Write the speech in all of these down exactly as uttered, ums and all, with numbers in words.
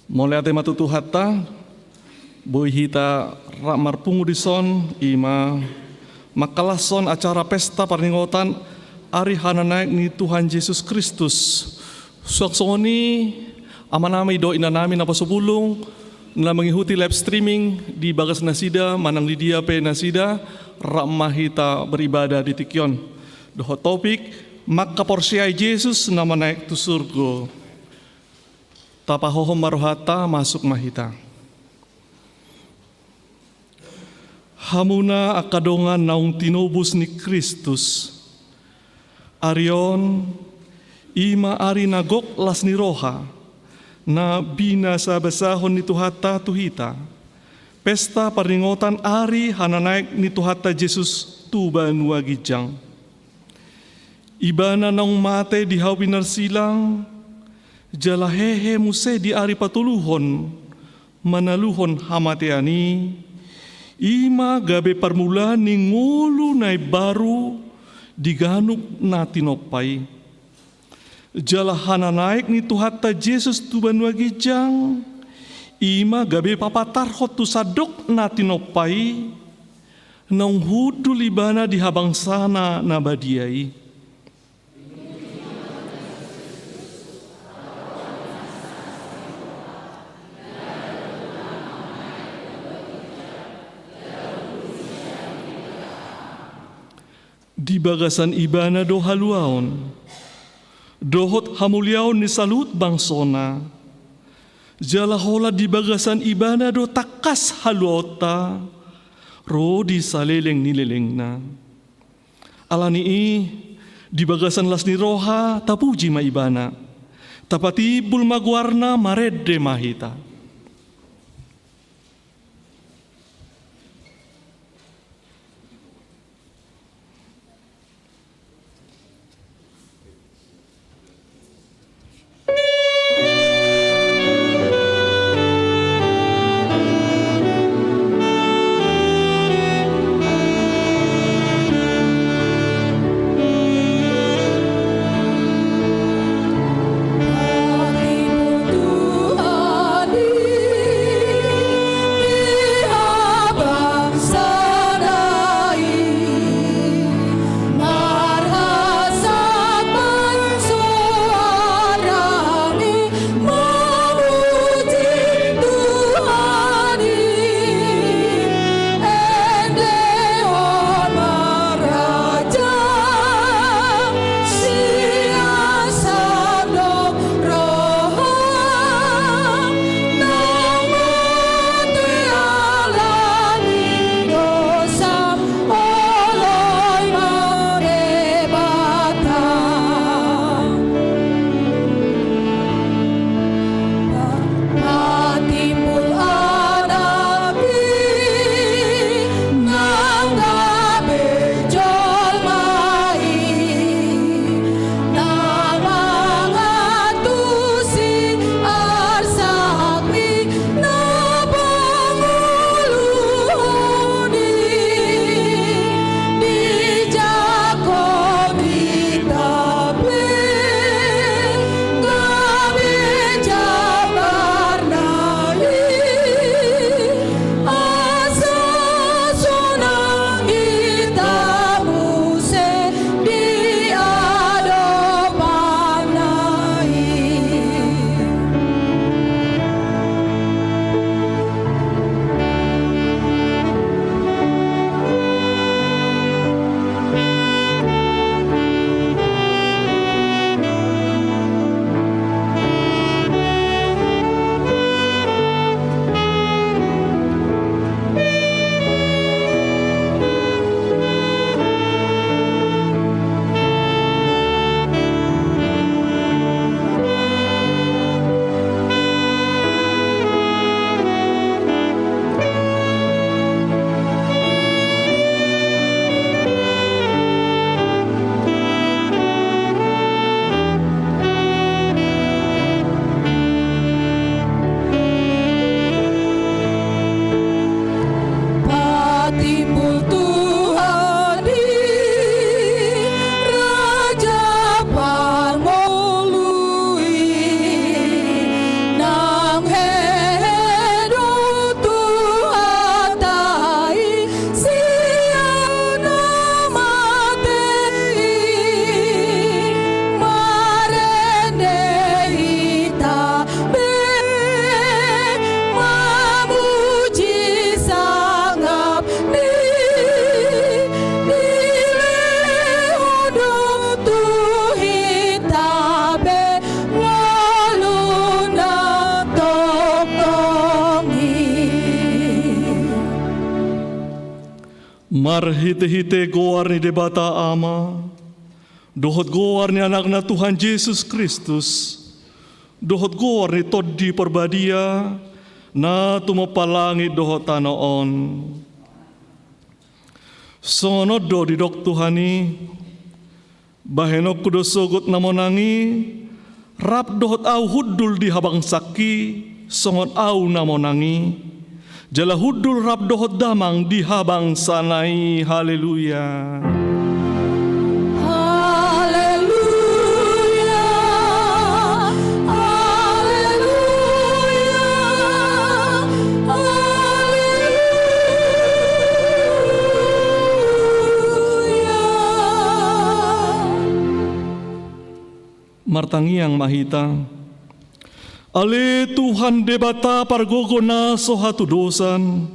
Mauliate ma tu Tuhanta, boi hita rap marpungu dison, i ma mangkalashon acara pesta parningotan ari hananaek ni Tuhan Jesus Kristus. Suang songon i, amanami dohot inanami na pasupulung, na mangihuti live streaming di bagas nasida manang di dia pe nasida, rap ma hita beribadah di tingki on. Dohot topik, mangkaporseai Jesus na manaek tu surgo. Tapahohom ma rohanta, masuk ma hita. Hamuna angka dongan naung tinobus ni Kristus. Ari on, i ma ari na gok las ni roha, na binasabasahon ni Tuhanta tu hita. Pesta parningotan ari hananaek ni Tuhanta Jesus tu banua ginjang. Ibana naung mate di hau pinarsilang, jala hehe muse di ari patoluhon, manaluhon hamatean i, i ma gabe parmulaan ni ngolu na imbaru di ganup na tinompa i. Jala hananaek ni Tuhanta Jesus tu banua ginjang, i ma gabe papatarhon tu sandok na tinompa i, naung hundul ibana di habangsana na badia i. Di bagasan ibana do haluaon dohot hamuliaon ni saluhut bangsona. Jala holan di bagasan ibana do tangkas haluaonta ro di saleleng ni lelengna. Ala ni i, di bagasan las ni roha, tapuji ma ibana. Tapatimbul ma goarna, marende ma hita. Marhite-hite goar ni Debata Ama, dohot goar ni Anakna Tuhan Jesus Kristus, dohot goar ni Tondi Parbadia, na tumompa langit dohot tano on. Songon on do didok Tuhan i: Bahenonku do sogot na monang i, rap dohot ahu hundul di habangsanki, songon ahu na monang i, jala hundul rap dohot damang di habangsana i. Haleluya. Haleluya. Haleluya. Haleluya. Martangiang ma hita. Ale Tuhan Debata pargogo na so hatudosan,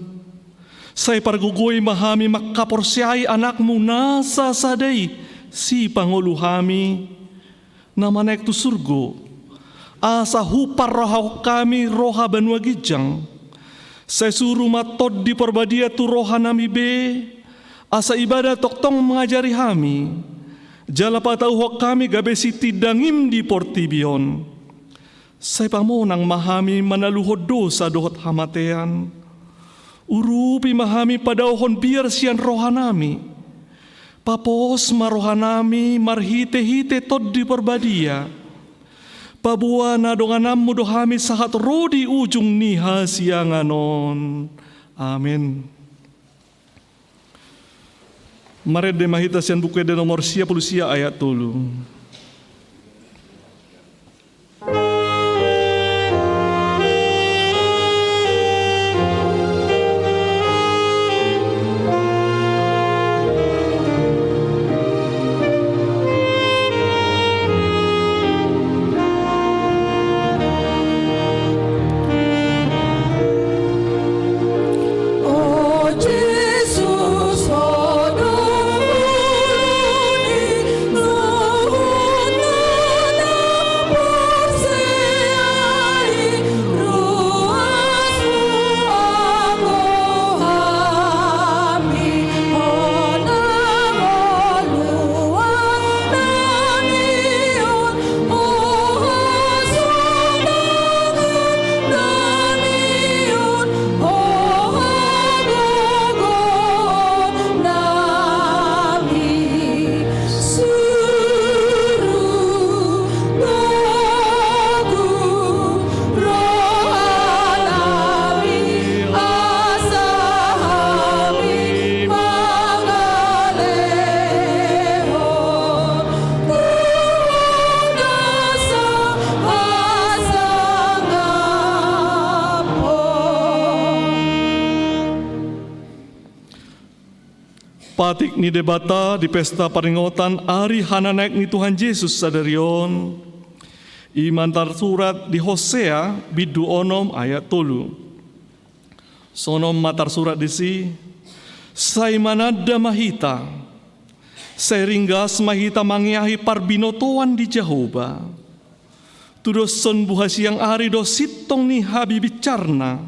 sai pargogoi ma hami mangkaporseai Anakmu na sasada i, sipangolu hami, na manaek tu surgo, asa huparrohahon hami roha banua ginjang. Sai suru ma Tondi Parbadia tu rohanami be, asa ibana tongtong mangajari hami, jala patauhon hami gabe sitindangiM di portibi on. Sai pamonang ma hami manaluhon dosa dohot hamatean. Urupi ma hami padaohon biar sian rohanami. Papos ma rohanami marhite-hite Tondi Parbadia. Paboa na dongananMu do hami sahat ro di ujung ni hasiangan on. Amen. Marende ma hita sian Buku Ende nomor sia pulu sia ayat tolu. Patik ni Debata di pesta paringotan ari hananaek ni Tuhan Jesus sadari on, i ma na tarsurat di Hosea bindu onom ayat tolu. Songon on ma tarsurat disi: Sai mananda ma hita, sai ringgas ma hita mangeahi parbinotoan di Jahowa. Tudoshon buha siang ari do sintong ni habibincarna,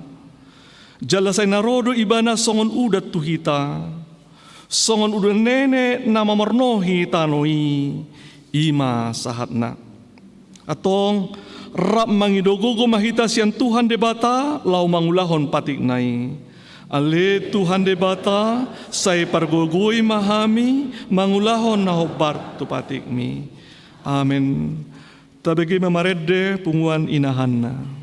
jala sai na ro do Ibana songon udan tu hita, songon udan nene na mamornohi tano i. I ma sahatna. Antong, rap mangido gogo ma hita sian Tuhan Debata laho mangulahon patikna i. Ale Tuhan Debata, sai pargogoi ma hami mangulahon na hombar tu patikmi. Amen. Tabege ma marende punguan inahanna.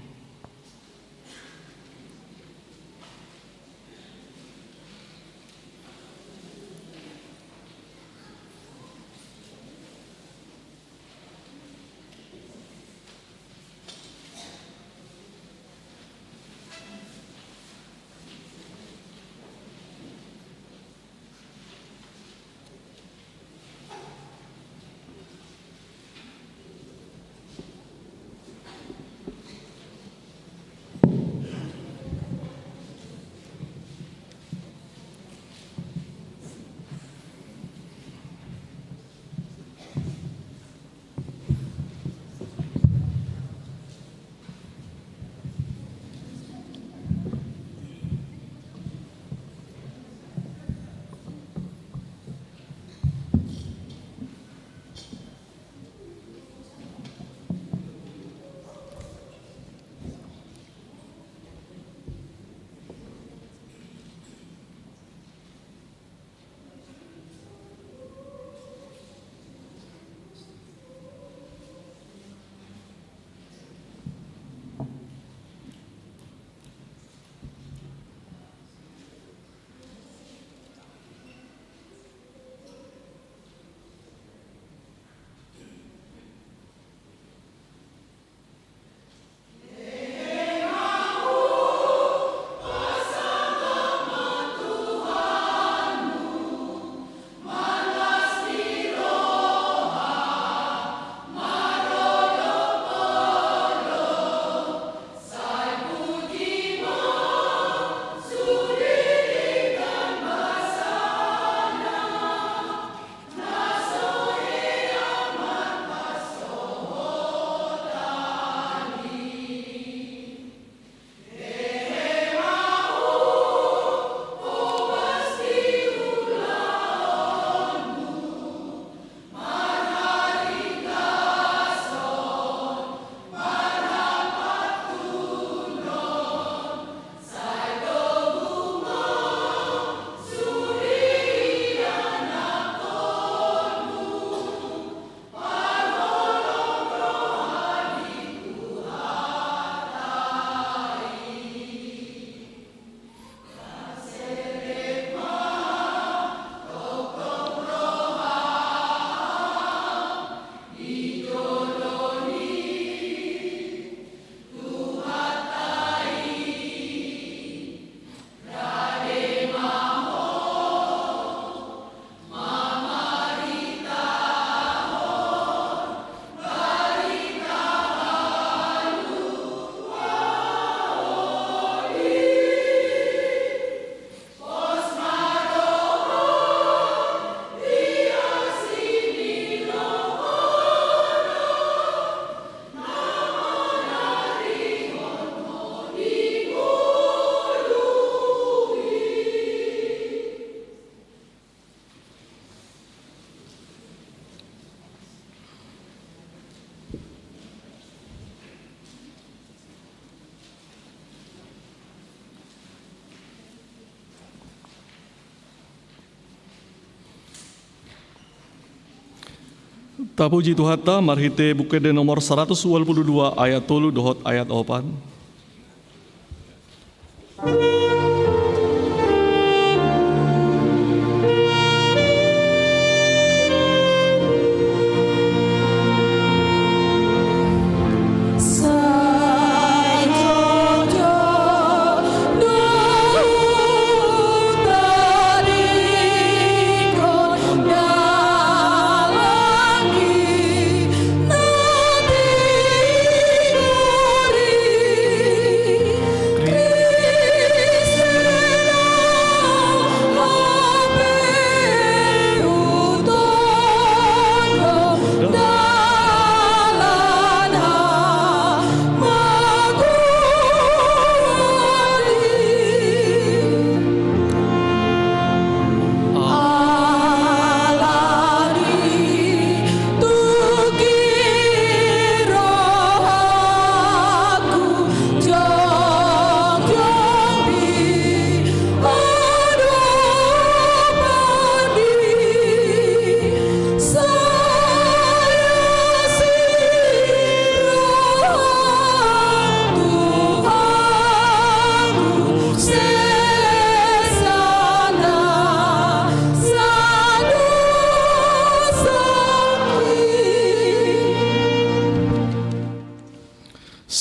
Tapuji Tuhanta marhite Buku Ende nomor saratus ualu pulu dua ayat tolu dohot ayat opat.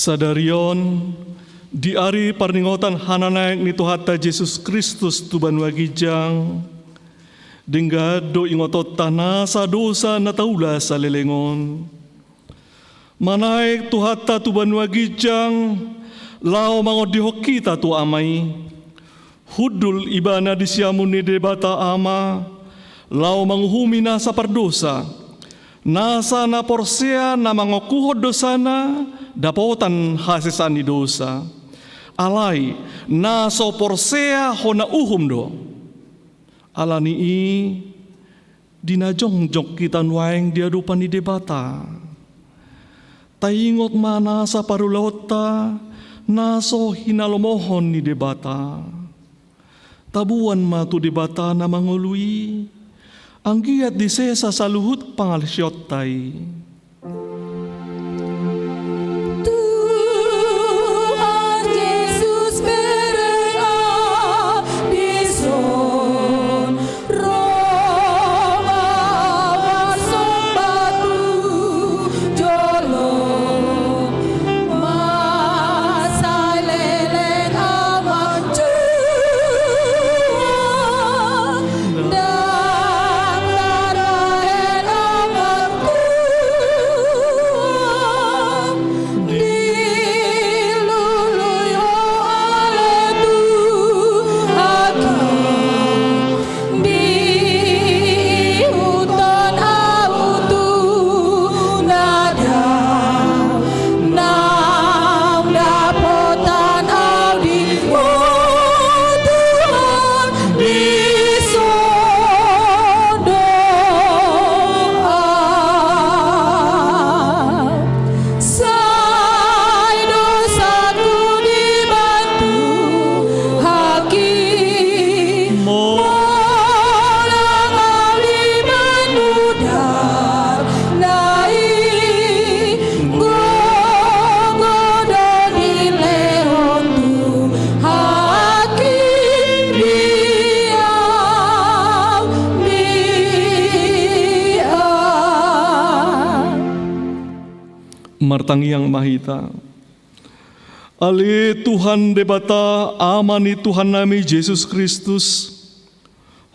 Sadari on, di ari parningotan hananaek ni Tuhanta Jesus Kristus tu banua ginjang, denggan do ingotonta nasa dosa na taula saleleng on. Manaek Tuhanta tu banua ginjang, laho mangondihon hita tu Ama i. Hundul Ibana di siamun ni Debata Ama, laho manguhumi nasa pardosa, nasa na porsea na mangokuhon dosana dapotan hasesaan ni dosa. Alai, na so porsea hona uhum do. Ala ni i, di na jongjong hita nuaeng di adopan ni Debata, taingot ma nasa parulaonta na so hinalomohon ni Debata. Taboan ma tu Debata na mangolu i, anggiat disesa saluhut pangalaosionta i. Tuhan Jesus, bere au dison, ro ma au marsomba tu jolom, mansai leleng au manjua. Naung dapotan au di Ho Tuhan, dison do au. Sai dosaku dibantu hakim. Molang au di manudar na i, gogo do dilehon Tuhan hakim di au, di au. Martangiang ma hita. Ale Tuhan Debata, Ama ni Tuhannami Jesus Kristus,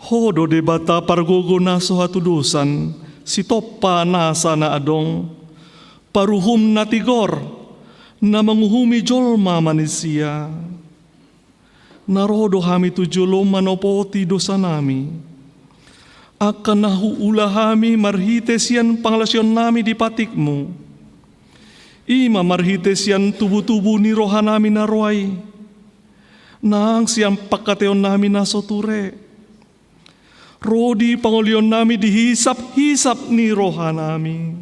Ho do Debata pargogo na so hatudosan, sitompa nasa na adong, paruhum na tigor, na manguhumi jolma manisia. Na ro do hami tu jolom manopoti dosanami. Angka na huula hami marhite sian pangalaosionnami di patikmu. I ma marhite sian tubutubu ni rohanami na roa i. Nang sian pangkataionnami na so ture. Ro di pangolionnami di hisaphisap ni rohanami.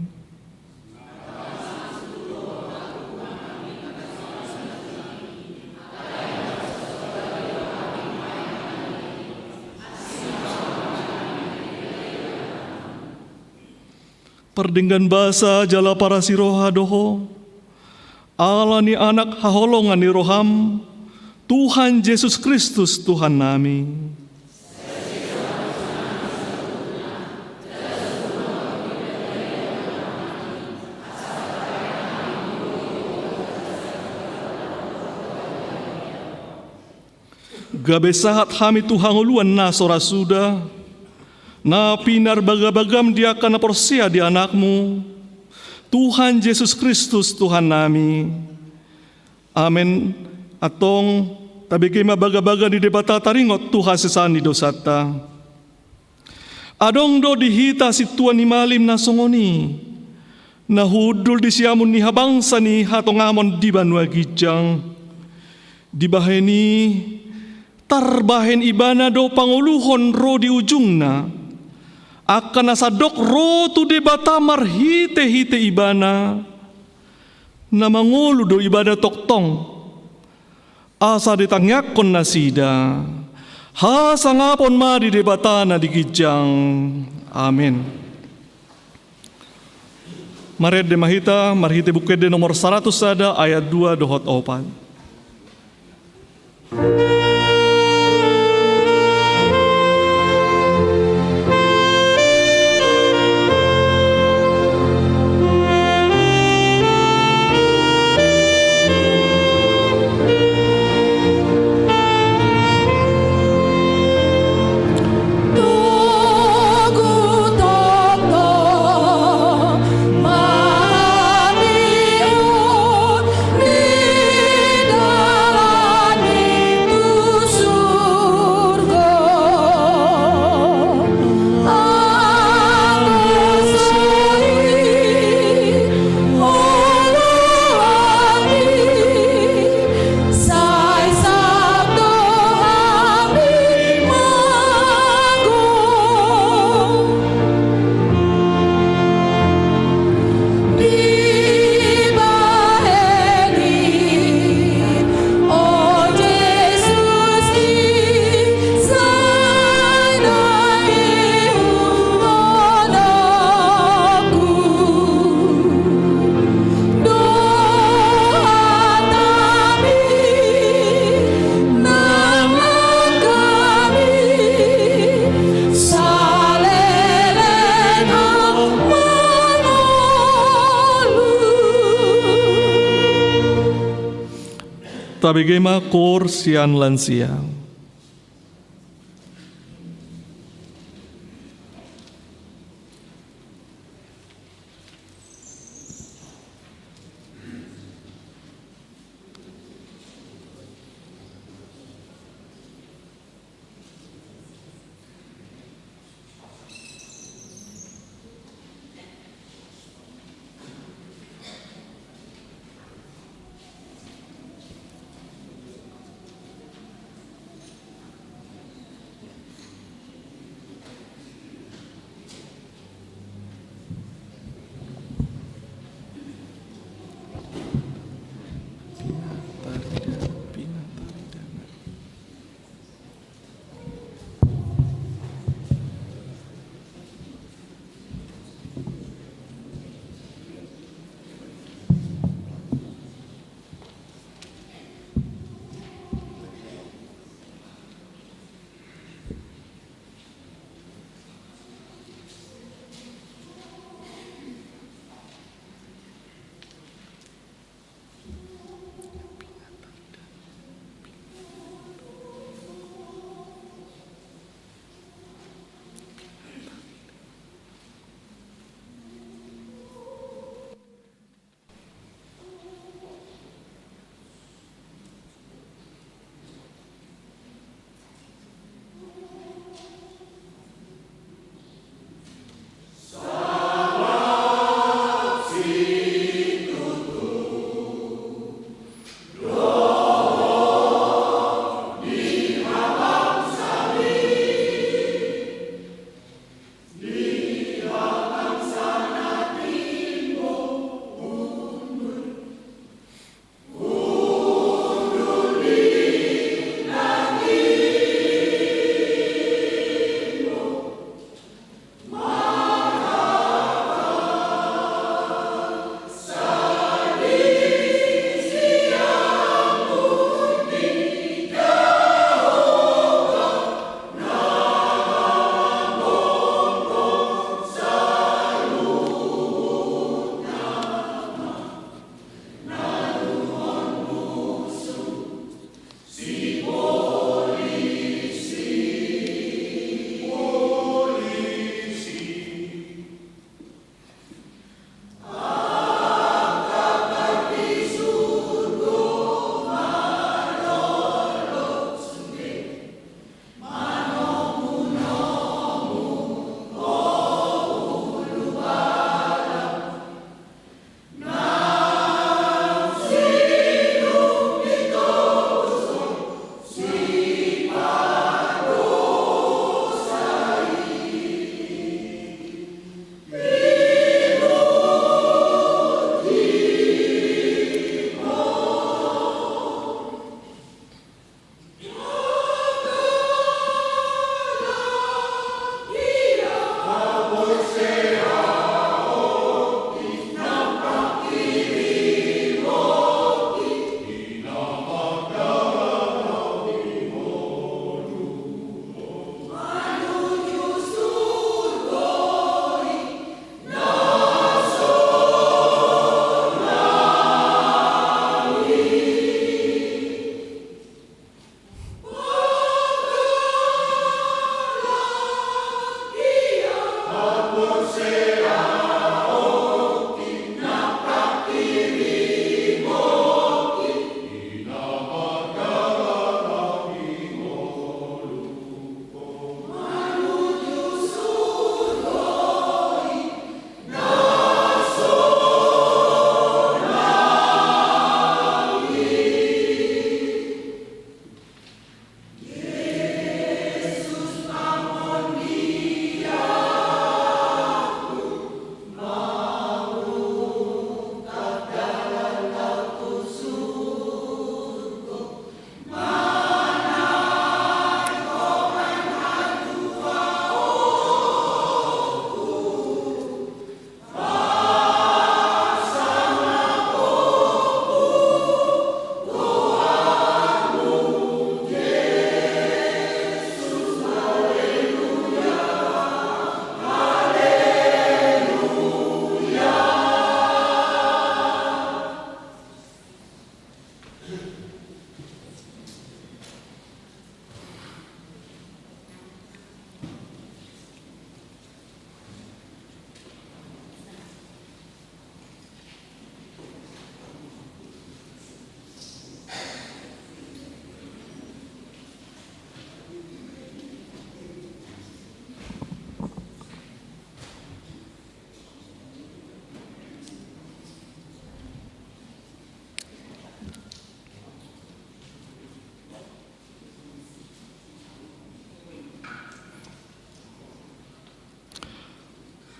Pardenggan basa jala parasi roha do Ho, ala ni Anak haholongan ni rohaM, Tuhan Jesus Kristus Tuhannami. Gabe sahat hami tu hangoluan na so ra suda, na pinarbagabagaM di angka na porsea di AnakMu, Tuhan Jesus Kristus Tuhannami. Amen. Antong, tabege ma bagabaga ni Debata taringot tu hasesaan ni dosanta. Adong do di hita sintua ni malim na songon i, na hundul di siamun ni habangsa ni hatongamon di banua ginjang. Dibahen i, tarbahen ibana do pangoluhon ro di ujungna. Angka na sandok ro tu Debata marhitehite ibana, na mangolu do ibana tongtong. Asa ditangiangkon nasida. Hasangapon ma di Debata na di ginjang. Amen. Marende ma hita, marhite Buku Ende nomor saratus sada ayat dua dohot opat. Tabege ma koor sian lansia.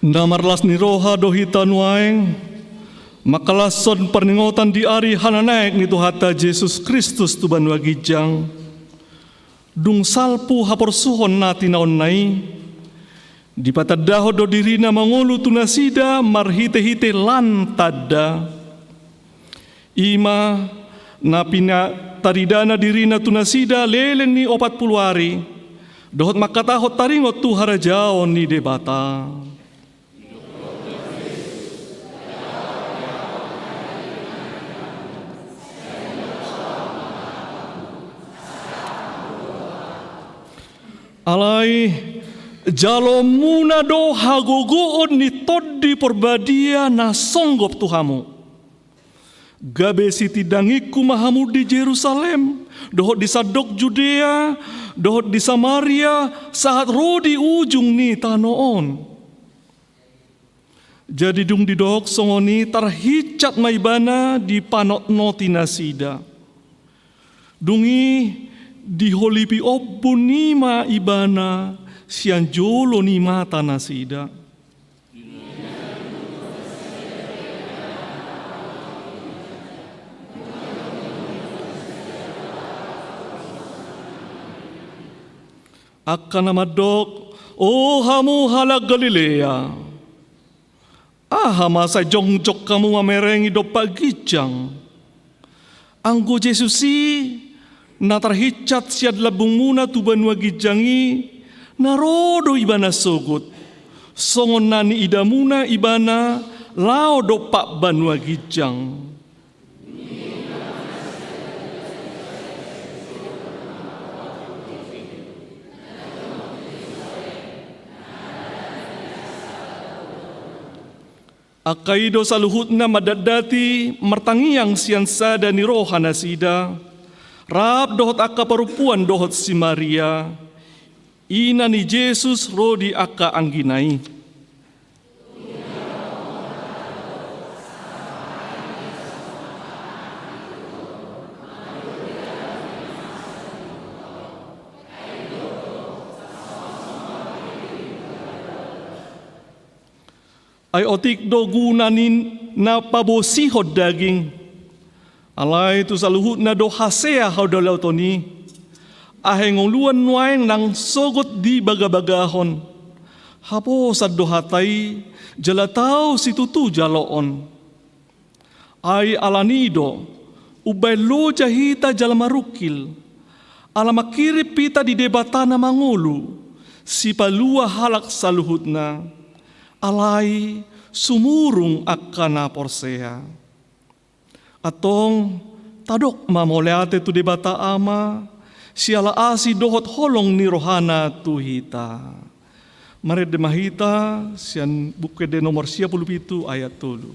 Na marlas ni roha do hita nuaeng, mangkalashon parningotan di ari hananaek ni Tuhanta Jesus Kristus tu banua ginjang. Dung salpu haporsuhon na tinaonna i, dipatandahon do dirina mangolu tu nasida marhitehite lan tanda. I ma na pinataridana dirina tu nasida leleng ni opat pulu ari, dohot mangkatahon taringot tu harajaon ni Debata. Alai, jaloonmuna do hagogoon ni Tondi Porbadia na songgop tu hamu, gabe sitindangingku ma hamu di Jerusalem, dohot di sandok Judea, dohot di Samaria, sahat ro di ujung ni tano on. Jadi dung didok songon i, tarhinsat ma ibana dipanotnoti nasida. Dung i diholipi ombun i ma ibana sian jolo ni mata nasida. Angka na mandok, "O hamu halak Galilea, aha ma sai jongjong hamu mamerengi dompak ginjang? Anggo Jesus i, na tarhinsat sian lambungmuna tu banua ginjang i, na ro do ibana sogot, songon na niidamuna ibana laho dompak banua ginjang." Angka i do saluhutna mandatdati martangiang sian sada ni roha nasida, rap dohot angka parompuan dohot si Maria, ina ni Jesus ro di angka anggina i. Ai otik do guna ni na pabosihon daging, alai tu saluhutna do hasea hadaulaton i. Ai hangoluan nuaeng nang sogot dibagabagahon. Haposan do hata i, jala tau situtu jaloon. Ai ala ni i do, umbaen loja hita jala marungkil, ala manghirim hita di Debata na mangolu, sipalua halak saluhutna. Alai sumurung angka na porsea. Antong, tadok ma mauliate tu Debata Ama, siala asi dohot holong ni rohana tu hita. Marende ma hita sian Buku Ende nomor sia pulu pitu ayat tolu.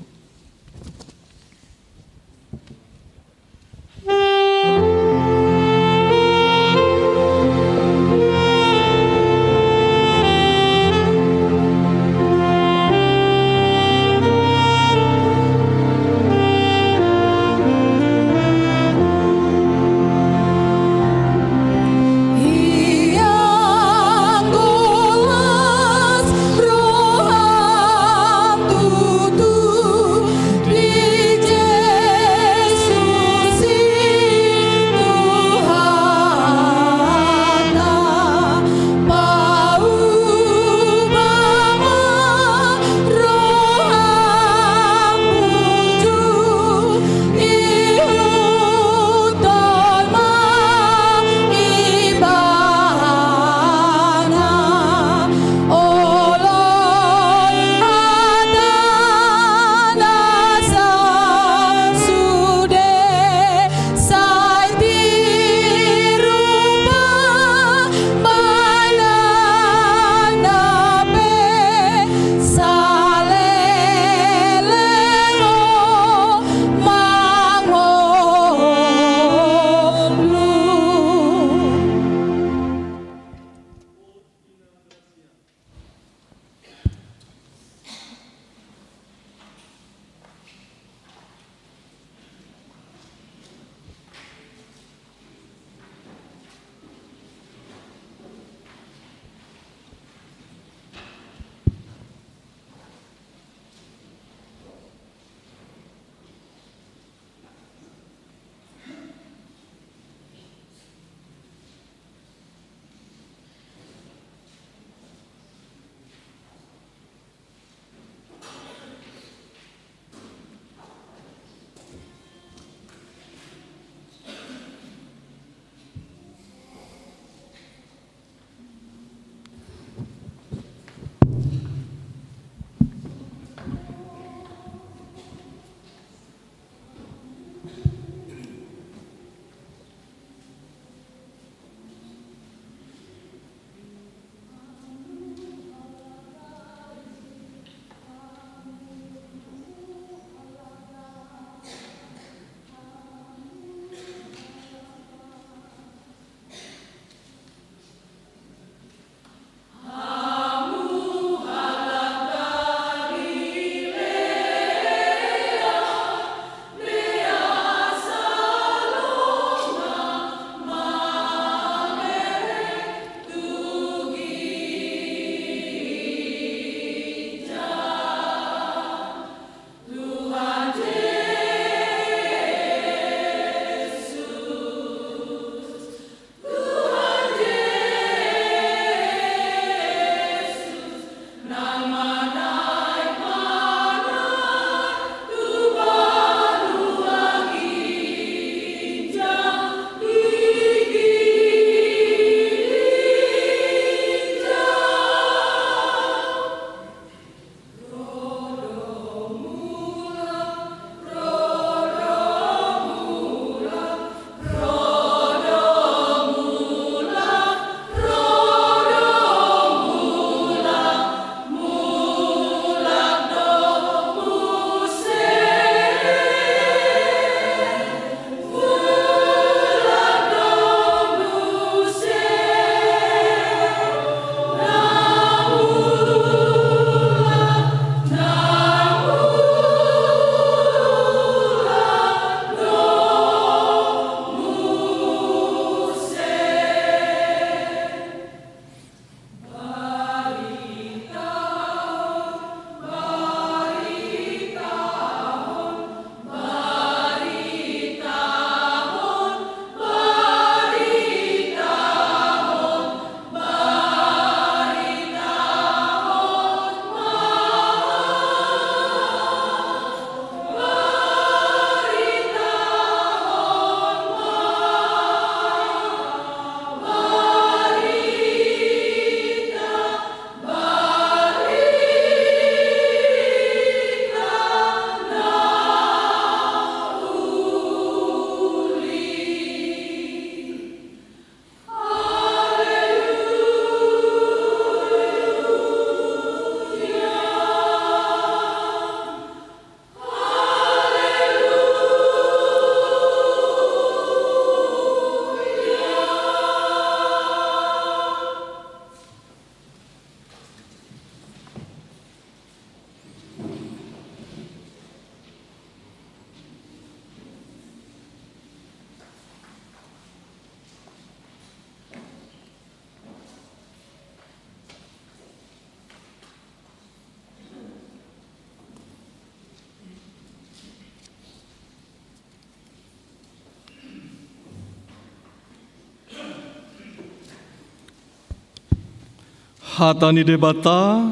Hata ni Debata,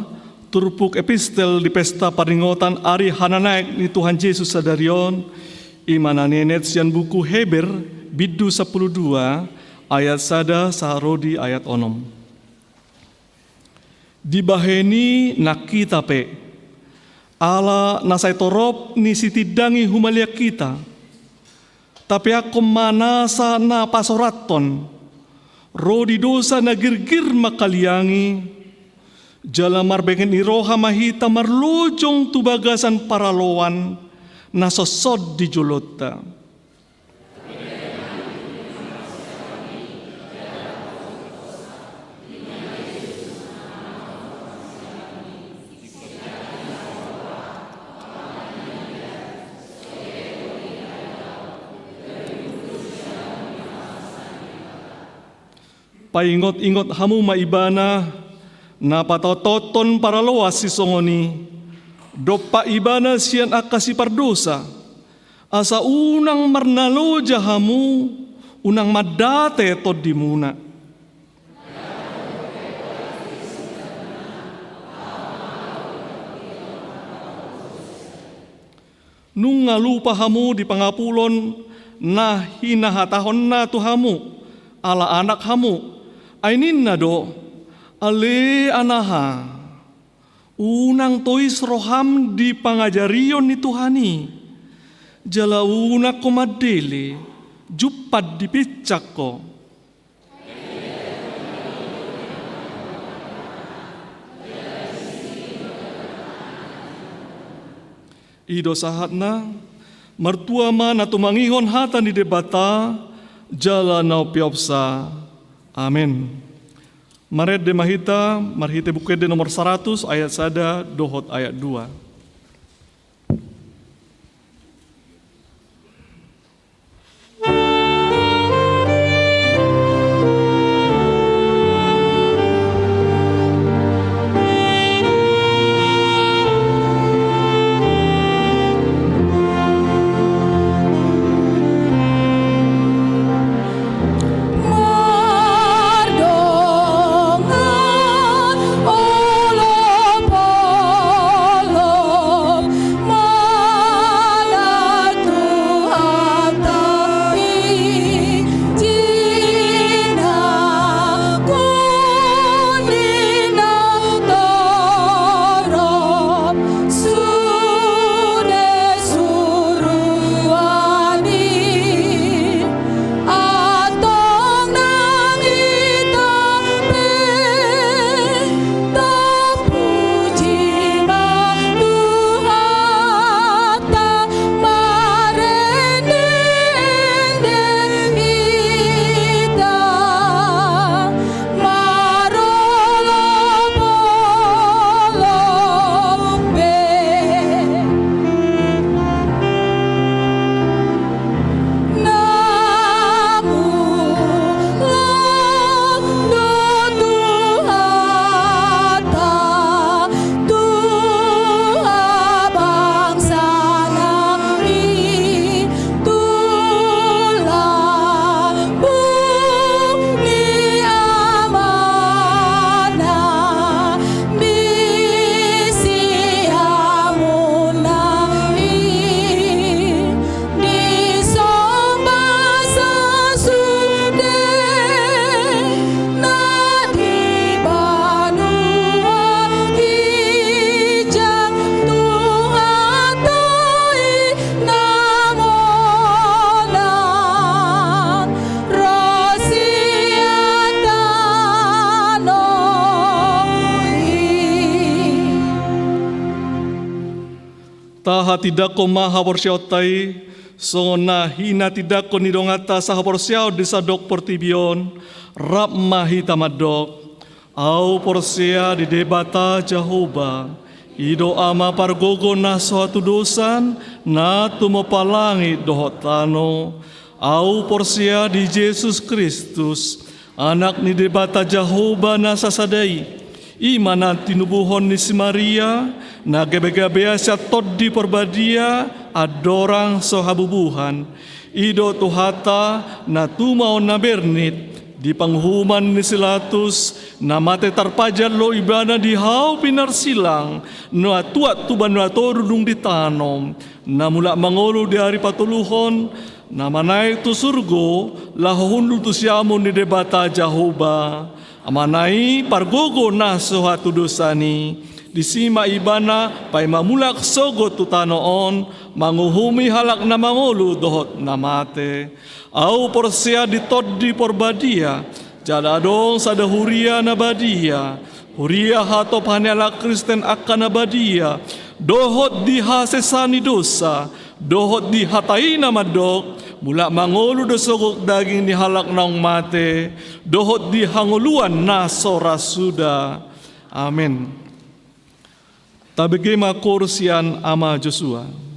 turpuk epistel di pesta parningotan ari hananaek ni Tuhan Jesus sadari on, i ma na nienet sian buku Heber, bindu sampulu dua, ayat sada sahat ro di ayat onom. Dibahen i nang hita pe, ala na sai torop ni sitindangi humaliang hita, tapeakkon ma nasa na pasorathon, ro di dosa na girgir mangkaliangi, jala marbege ni roha ma hita marlojong tu bagasan paraloan na songon di jolonta. Paingot-ingot hamu ma Ibana, na pataothothon paraloan sisongon i, dompak Ibana sian angka sipardosa, asa unang marnaloja hamu, unang mandate tondimuna. Nunga lupa hamu di pangapulon na hinahatahonna tu hamu, ala anak hamu, ai ninna do, ale anaha, unang tois roham di pangajarion ni Tuhan i, jala unang ho mandele, jumpang dipinsang ho. I do sahatna, martua ma na tumangihon hata ni Debata, jala na umpeopsa. Amen. Marende ma hita, marhite Buku Ende nomor saratus, ayat sada, dohot ayat dua. Tahatindangkon ma haporseaonta i, songon na hinatindangkon ni donganta sahaporseaon di sandok portibi on, rap ma hita mandok. Ahu porsea di Debata Jahowa, i do Ama pargogo na so hatudosan, na tumompa langit dohot tano. Ahu porsea di Jesus Kristus, Anak ni Debata Jahowa na sasada i, i ma na tinubuhon ni si Maria, na gabegabean sian Tondi Parbadia, andorang so habubuhan. I do Tuhanta, na tumaon na bernit, Di panguhuman ni si Latus, na mate tarpajal do ibana di hau pinarsilang, na tuat tu banua toru dung ditano, na mulak mangolu di ari patoluhon, na manaek tu surgo, laho hundul tu siamun ni Debata Jahowa. Amana i pargogo na so hatudosan i, disi ma ibana paima mulak sogot tu tano on, manguhumi halak na mangolu dohot na mate. Ahu porsea di Tondi Porbadia, jala adong sada huria na badia, huria hatopan ni halak Kristen angka na badia, dohot di hasesaan ni dosa, dohot di hata i na mandok, mulak mangolu do sogot daging ni halak naung mate, dohot di hangoluan na so ra suda. Amen. Tabege ma koor sian Ama Josua.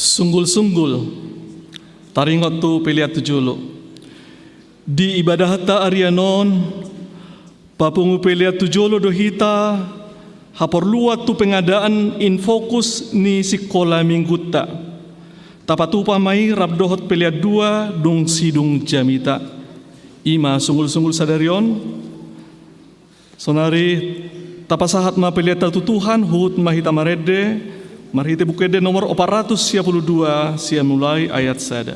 Sunggul-sunggul, taringot tu pelean tu jolo. Di ibadahta arian on, papungu pelean tu jolo do hita haporluan tu pengadaan in fokus ni sikola minggunta. Tapatupa ma i rap dohot pelean dua dung sidung jamita. I ma sunggul-sunggul sadari on. Sonari tapasahat ma peleanta tu Tuhan, huhut ma hita marende, marhite Buku Ende nomor opat ratus sia pulu dua, sian mulai ayat sada.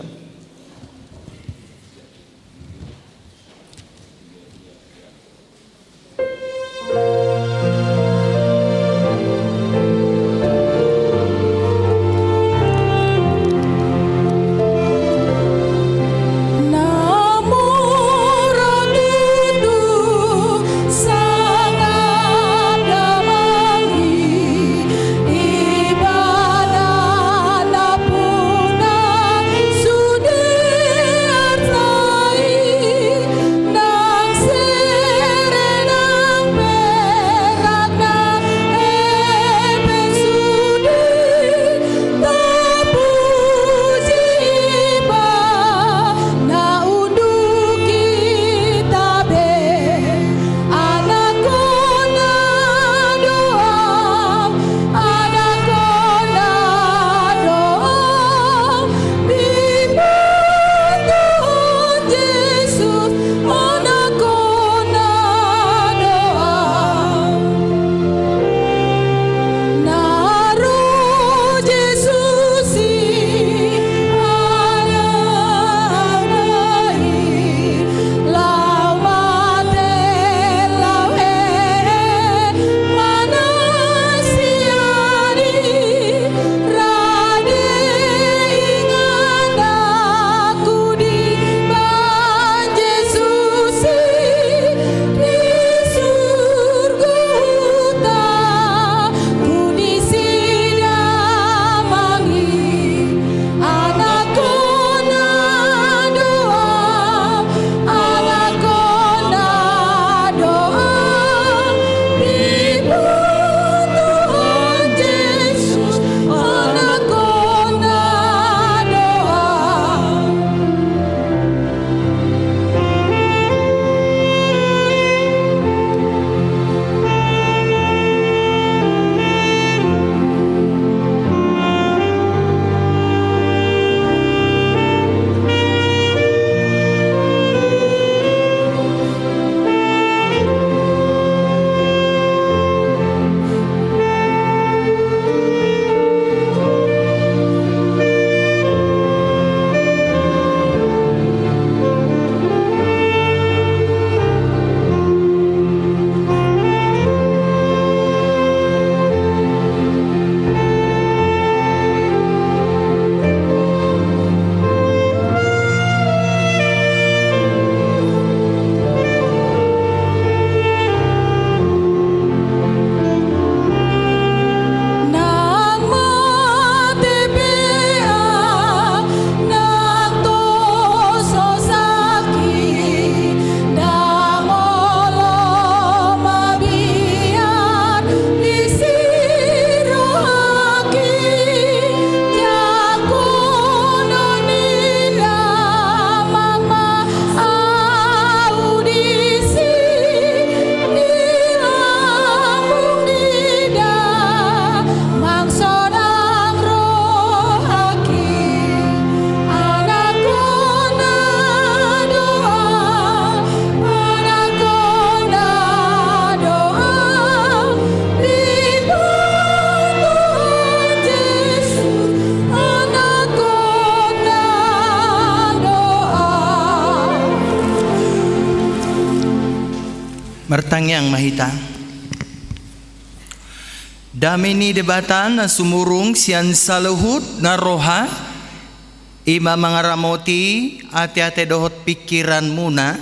Martangiang ma hita. Dame ni Debata na sumurung sian saluhut na roha, i ma mangaramoti ateate dohot pingkiranmuna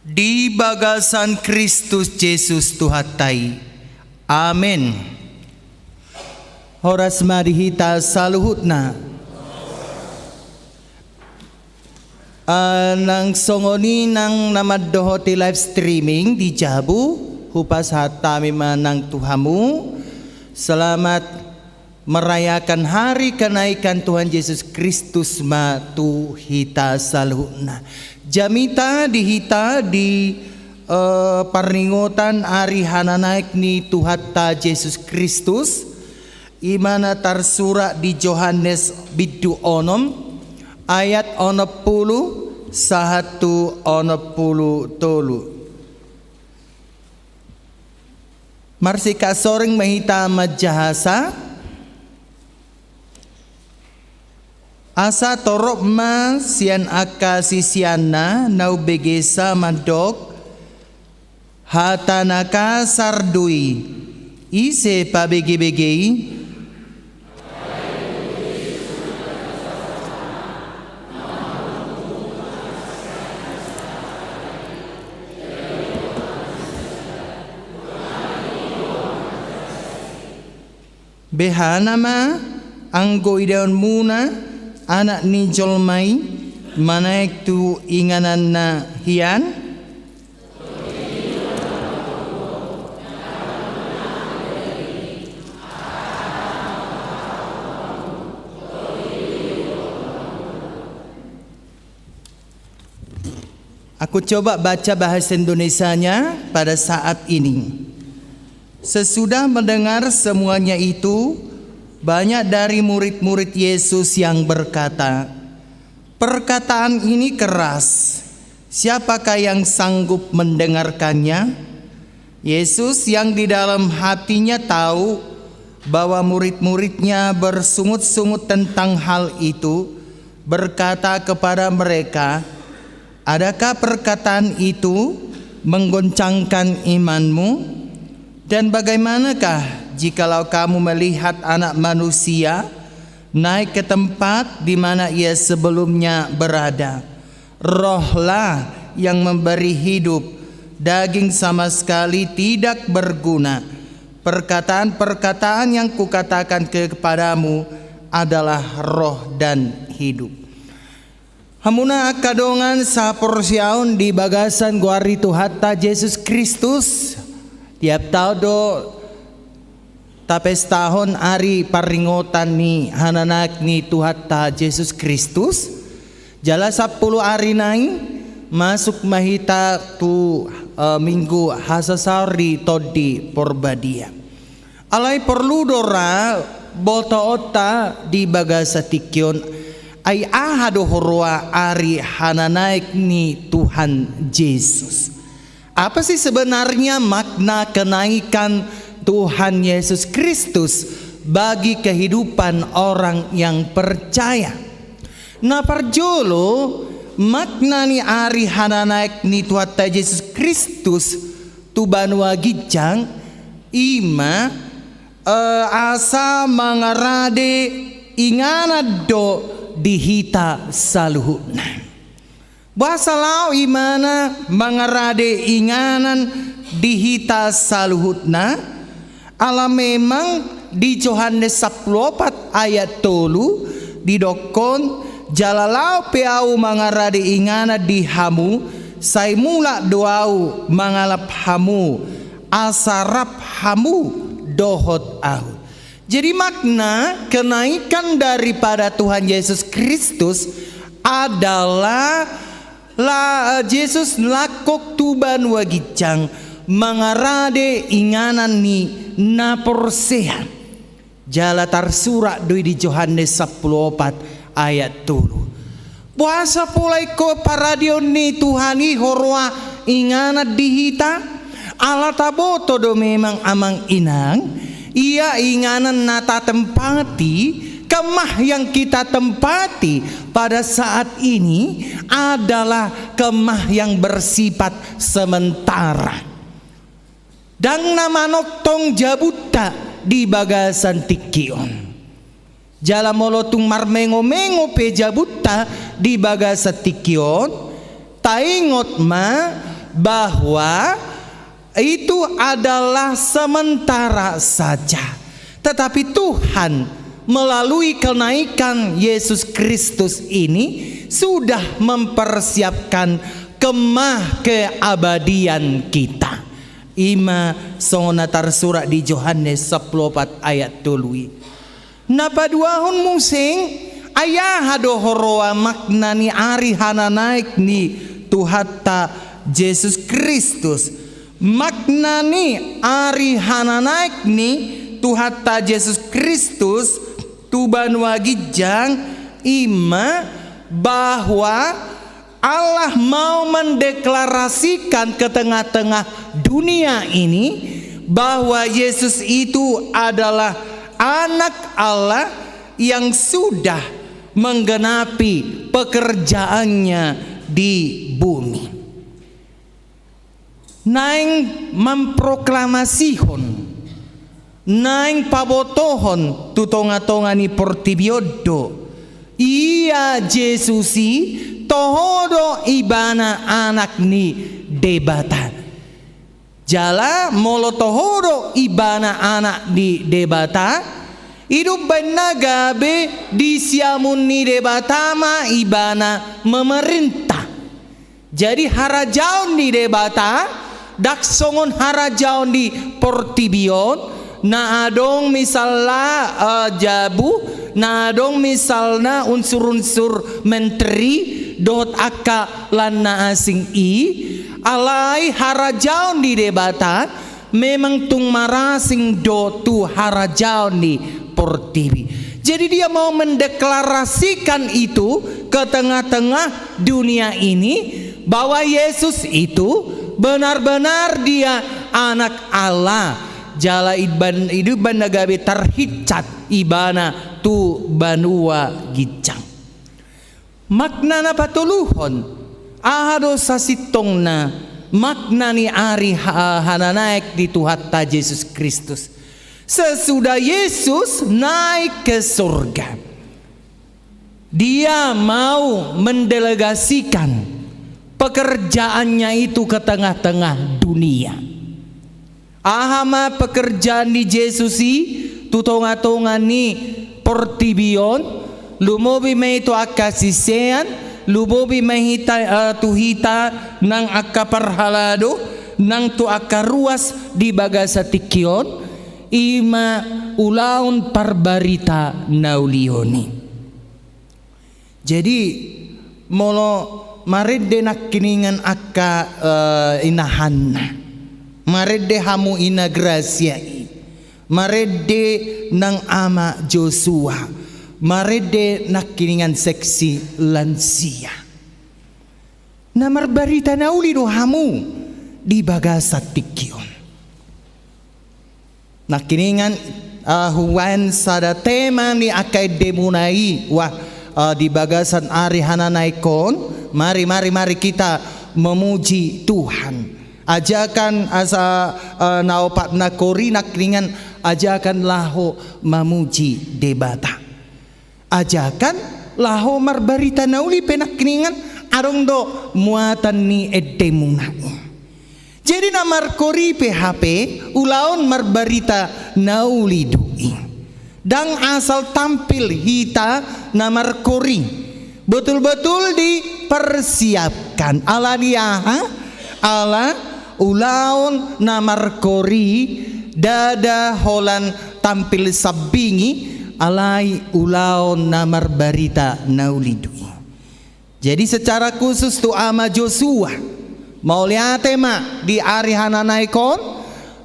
di bagasan Kristus Jesus Tuhanta i. Amen. Horas ma di hita saluhutna. Ah, nang songon i nang na mandohoti live streaming di jabu, hupasahat hami ma nang tu hamu. Selamat merayakan hari kenaikan Tuhan Yesus Kristus ma tu hita saluhutna. Jamita di hita di, eh, parningotan ari hananaek ni Tuhanta Yesus Kristus, i ma na tarsurat di Johannes bindu onom ayat onom pulu sahat tu onom pulu tolu. Marsikap soreng ma hita manjahasa. Asa torop ma sian angka siseanna na umbegesa mandok, hata na kasar do i, ise pabegebege i? Behana ma anggo idaonmuna Anak ni jolma i manaek tu ingananna hian? Aku coba baca bahasa Indonesianya pada saat ini. Sesudah mendengar semuanya itu, banyak dari murid-murid Yesus yang berkata, "Perkataan ini keras, siapakah yang sanggup mendengarkannya?" Yesus yang di dalam hatinya tahu bahwa murid-muridnya bersungut-sungut tentang hal itu, berkata kepada mereka, "Adakah perkataan itu menggoncangkan imanmu? Dan bagaimanakah jikalau kamu melihat Anak Manusia naik ke tempat di mana Ia sebelumnya berada? Rohlah yang memberi hidup, daging sama sekali tidak berguna. Perkataan-perkataan yang kukatakan kepadamu adalah roh dan hidup." Hamuna angka dongan saporseaon di bagasan goar ni Tuhanta Jesus Kristus, tiap taon do tapestahon ari parningotan ni hananaek ni Tuhanta Jesus Kristus. Jala sampulu ari nai masuk ma hita tu, eh, Minggu Hasasaor di Tondi Porbadia. Alai porlu do ra botoonta di bagasan tingki on, ai aha do huroa ari hananaek ni Tuhan Jesus? Apa sih sebenarnya makna kenaikan Tuhan Yesus Kristus bagi kehidupan orang yang percaya? Na parjolo, makna ni ari hananaek ni Tuhanta Jesus Kristus tu banua ginjang, i ma, eh, asa mangarade inganan do di hita saluhutna. Boasa laho ibana mangarade inganan di hita saluhutna? Ala memang di Johannes sampulu opat ayat tolu didokkon, "Jala laho pe ahu mangarade inganan di hamu, sai mulak do ahu mangalap hamu, asa rap hamu dohot ahu." Jadi, makna kenaikan daripada Tuhan Yesus Kristus adalah la-, Jesus nangkok tu banua ginjang mangarade inganan ni na porsea. Jala tarsurat do i di Johannes sampulu opat ayat tolu. Boasa pola ingkon paradeon ni Tuhan i huroa inganan di hita? Ala taboto do memang amang inang, ia inganan na tatempati, kemah yang kita tempati pada saat ini adalah kemah yang bersifat sementara. Ndang na manongtong jabunta di bagasan tingki on. Jala molo tung marmengomengo pe jabunta di bagasan tingki on, taingot ma bahwa itu adalah sementara saja. Tetapi Tuhan melalui kenaikan Yesus Kristus ini sudah mempersiapkan kemah keabadian kita. I ma songon na tarsurat di Johannes sampulu opat ayat tolu i. Na paduahon muse, ai aha do huroha makna ni ari hananaek ni Tuhanta Jesus Kristus? Makna ni ari hananaek ni Tuhanta Jesus Kristus tu banua ginjang i ma bahwa Allah mau mendeklarasikan ke tengah-tengah dunia ini bahwa Yesus itu adalah Anak Allah yang sudah menggenapi pekerjaannya di bumi. Naeng mamproklamasihon, naeng pabotohon tu tonga-tonga ni portibi on do, ia Jesus i toho do ibana Anak ni Debata. Jala molo toho do ibana Anak ni Debata, i do umbaen na gabe di siamun ni Debata ma ibana memerintah. Jadi harajaon ni Debata, ndang songon harajaon di portibi on, na adong misalna, eh, jabu, na adong misalna unsur-unsur menteri, dohot angka lan na asing i, alai harajaon ni Debata, memang tung marasing do tu harajaon ni portibi. Jadi dia mau mendeklarasikan itu ke tengah-tengah dunia ini, bahwa Yesus itu benar-benar dia Anak Allah. Jala i do umbaen, i do umbaen na gabe tarhincat ibana tu banua ginjang. Makna na patoluhon, aha do sasintongna makna ni ari ha-, hananaek ni Tuhanta Jesus Kristus? Sesudah Yesus naik ke surga, Dia mau mendelegasikan pekerjaannya itu ke tengah-tengah dunia. Aha ma pekerjaan ni Jesus i tu tonga-tonga ni portibi on? Lumobi ma i tu angka sisean, lumobi ma hita, eh, tu hita nang angka parhalado, nang tu angka ruas di bagasan tingki on, i ma ulaon parbarita na uli on i. Jadi, molo marende nangkiningan angka, eh, inahanna, marende hamu Ina Grasia i, marende nang Ama Josua, marende nangkiningan seksi lansia, na marbarita na uli do hamu di bagasan tingki on. Nangkiningan, eh, hubaen sada tema ni angka endemuna i, wah, eh, di bagasan ari hananaek on, mari, mari, mari kita memuji Tuhan. Ajakan asa, eh, na opat nangkori nangkiningan ajakan laho mamuji Debata. Ajakan laho marbarita na uli pe nangkiningan adong do muatan ni endemuna i. Jadi na markori pe hape ulaon marbarita na uli do i. Ndang asal tampil hita na markori. Betul-betul dipersiapkan. Ala ni aha? Ala ulaon na markori ndada holan tampil sambingi, alai ulaon na marbarita na uli do i. Jadi secara khusus tu Ama Josua, mauliate ma di ari hananaek on,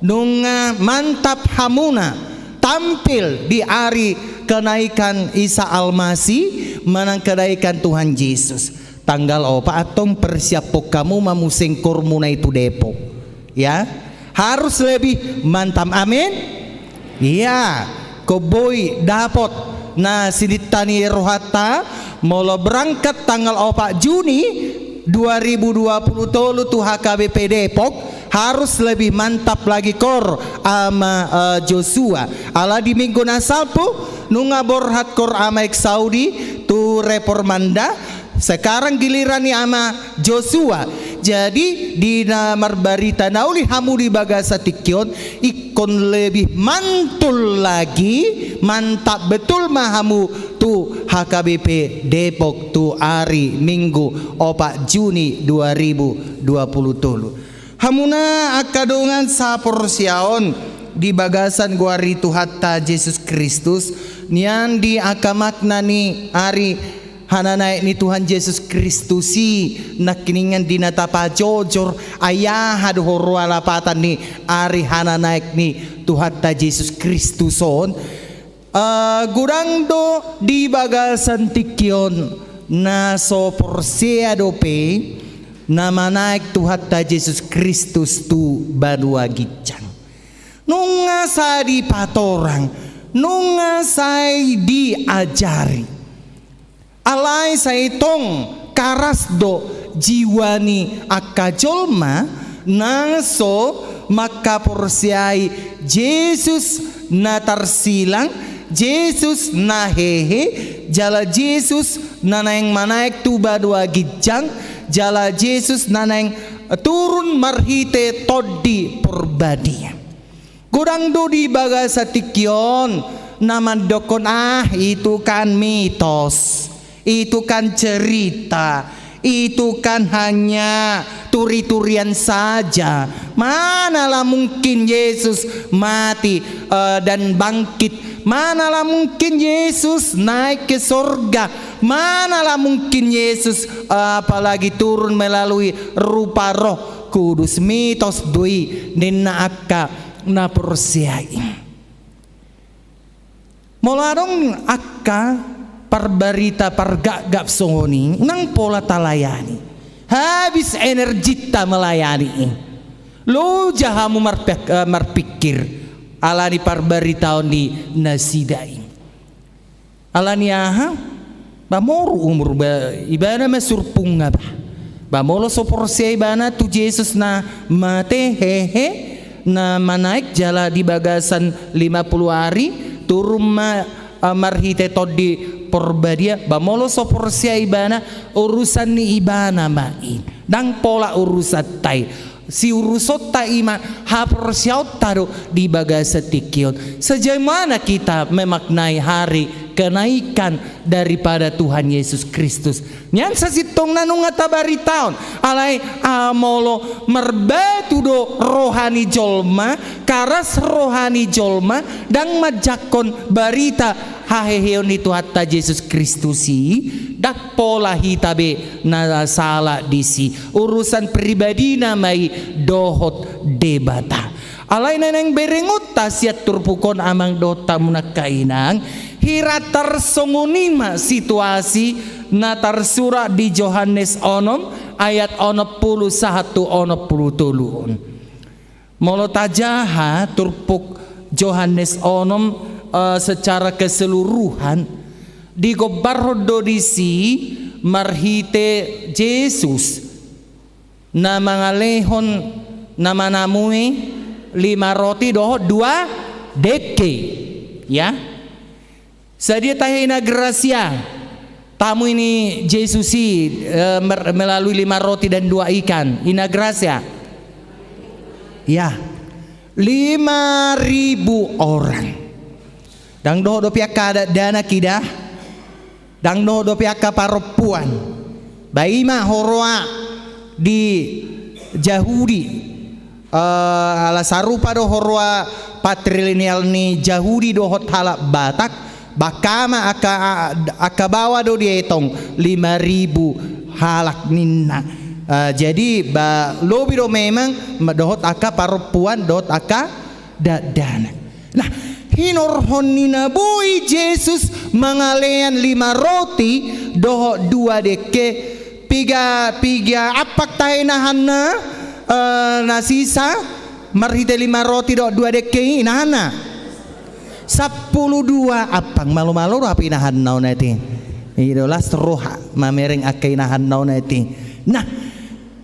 nunga mantap hamuna tampil di ari kenaikan Isa Almasih, manang kenaikan Tuhan Yesus. Tanggal opat antong persiaphon hamu ma muse ngkormuna i tu Depok. Ya, harus lebih mantap. Amin. Iya, ingkon boi dapot na sininta ni rohanta, molo berangkat tanggal opat Juni dua ribu dua puluh tolu tu H K B P Depok, harus lebih mantap lagi kor Ama, eh, Josua. Ala di minggu na salpu, nunga borhat kor Ama Eksaudi tu reformanda, sekarang giliran ni Ama Josua. Jadi, di na marbarita na uli hamu di bagasan tingki on, ingkon lebih mantul lagi, mantap betul ma hamu tu H K B P Depok tu ari Minggu opat Juni dua ribu dua puluh tolu. Hamuna angka dongan saporseaon di bagasan goar ni Tuhanta Jesus Kristus, Nian di angka makna ni ari hananaek ni Tuhan Jesus Kristus i, nangkiningan di na tapajojor, ai aha do huroa lapatan ni ari hananaek ni Tuhanta Jesus Kristus on. Eh, godang do di bagasan tingki on na so porsea dope na manaek Tuhanta Jesus Kristus tu banua ginjang. Nunga sai dipatorang, nunga sai diajari. Alai sai tong karas do jiwa ni angka jolma na so mangkaporseai Jesus na tarsilang, Jesus na hehe, jala Jesus na naeng manaek tu banua ginjang, jala Jesus na naeng turun marhite Tondi Porbadia. Godang do di bagasan tingki on na mandokkon, "Ah, itu kan mitos, itu kan cerita, itu kan hanya turi-turian saja. Manalah mungkin Yesus mati, eh, dan bangkit? Manalah mungkin Yesus naik ke sorga? Manalah mungkin Yesus, eh, apalagi turun melalui rupa Roh Kudus?" Mitos do i ninna angka na porsea i. Molo adong angka parbarita pargapgap songon i, nang pola talayani. Habis energita melayani i. Loja hamu marpik-, eh, marpikir ala ni parbaritaon ni nasida i. Ala ni aha? Ba moru umur ba, ibana ma surpunga ba. Ba molo so porsea ibana tu Jesus na mate, hehe, na manaek jala di bagasan lima pulu ari, turun ma, eh, marhite Tondi Porbadia, ba molo so porsea ibana, urusan ni ibana ma i. Ndang pola urusanta i. Siurusonta i ma, haporseaonta do di bagasan tingki on. Sejauh mana kita memaknai hari kenaikan daripada Tuhan Yesus Kristus? Nian sasintongna nunga tabaritaon. Alai, ah, molo marbatu do roha ni jolma, karas roha ni jolma, ndang manjangkon barita haheheon ni Tuhanta Jesus Kristus i, ndang pola hita be na sala disi. Urusan pribadina ma i dohot Debata. Alai na naeng berengonta sian turpuk on, amang dohot hamu angka inang, hira tarsongon i ma situasi na tarsurat di Johannes onom ayat onom pulu sahat tu onom pulu tolu on. Molo tajaha turpuk Johannes onom, eh, secara keseluruhan, digombarhon do disi marhite Jesus na mangalehon, na manamui lima roti dohot dua dengke. Ya. Sadia tahe ina grasia, tamui ni Jesus i, eh, mer-, melalui lima roti dan dua ikan. Ina grasia. Ya. Lima ribu orang. Ndang dohot dope angka dakdanak i da. Ndang dohot dope angka parompuan. Ba i ma huroa di Jahudi. Eh, ala sarupa do huroa patrilineal ni Jahudi dohot halak Batak, ba angka ma angka, angka baoa do dietong, lima ribu halak ninna. Eh, jadi, ba, lobi do memang, ma, dohot angka parompuan, dohot angka dakdanak. Nah, hinorhon ni na boi Jesus mangalean lima roti dohot dua dengke, piga, piga ampang tahe inahanna, eh, na sisa, marhite lima roti dohot dua dengke i, inahanna? Sampulu dua ampang, malo-malo do hape inahanna on ate. I do las roha mamereng angka inahanna on ate. Nah,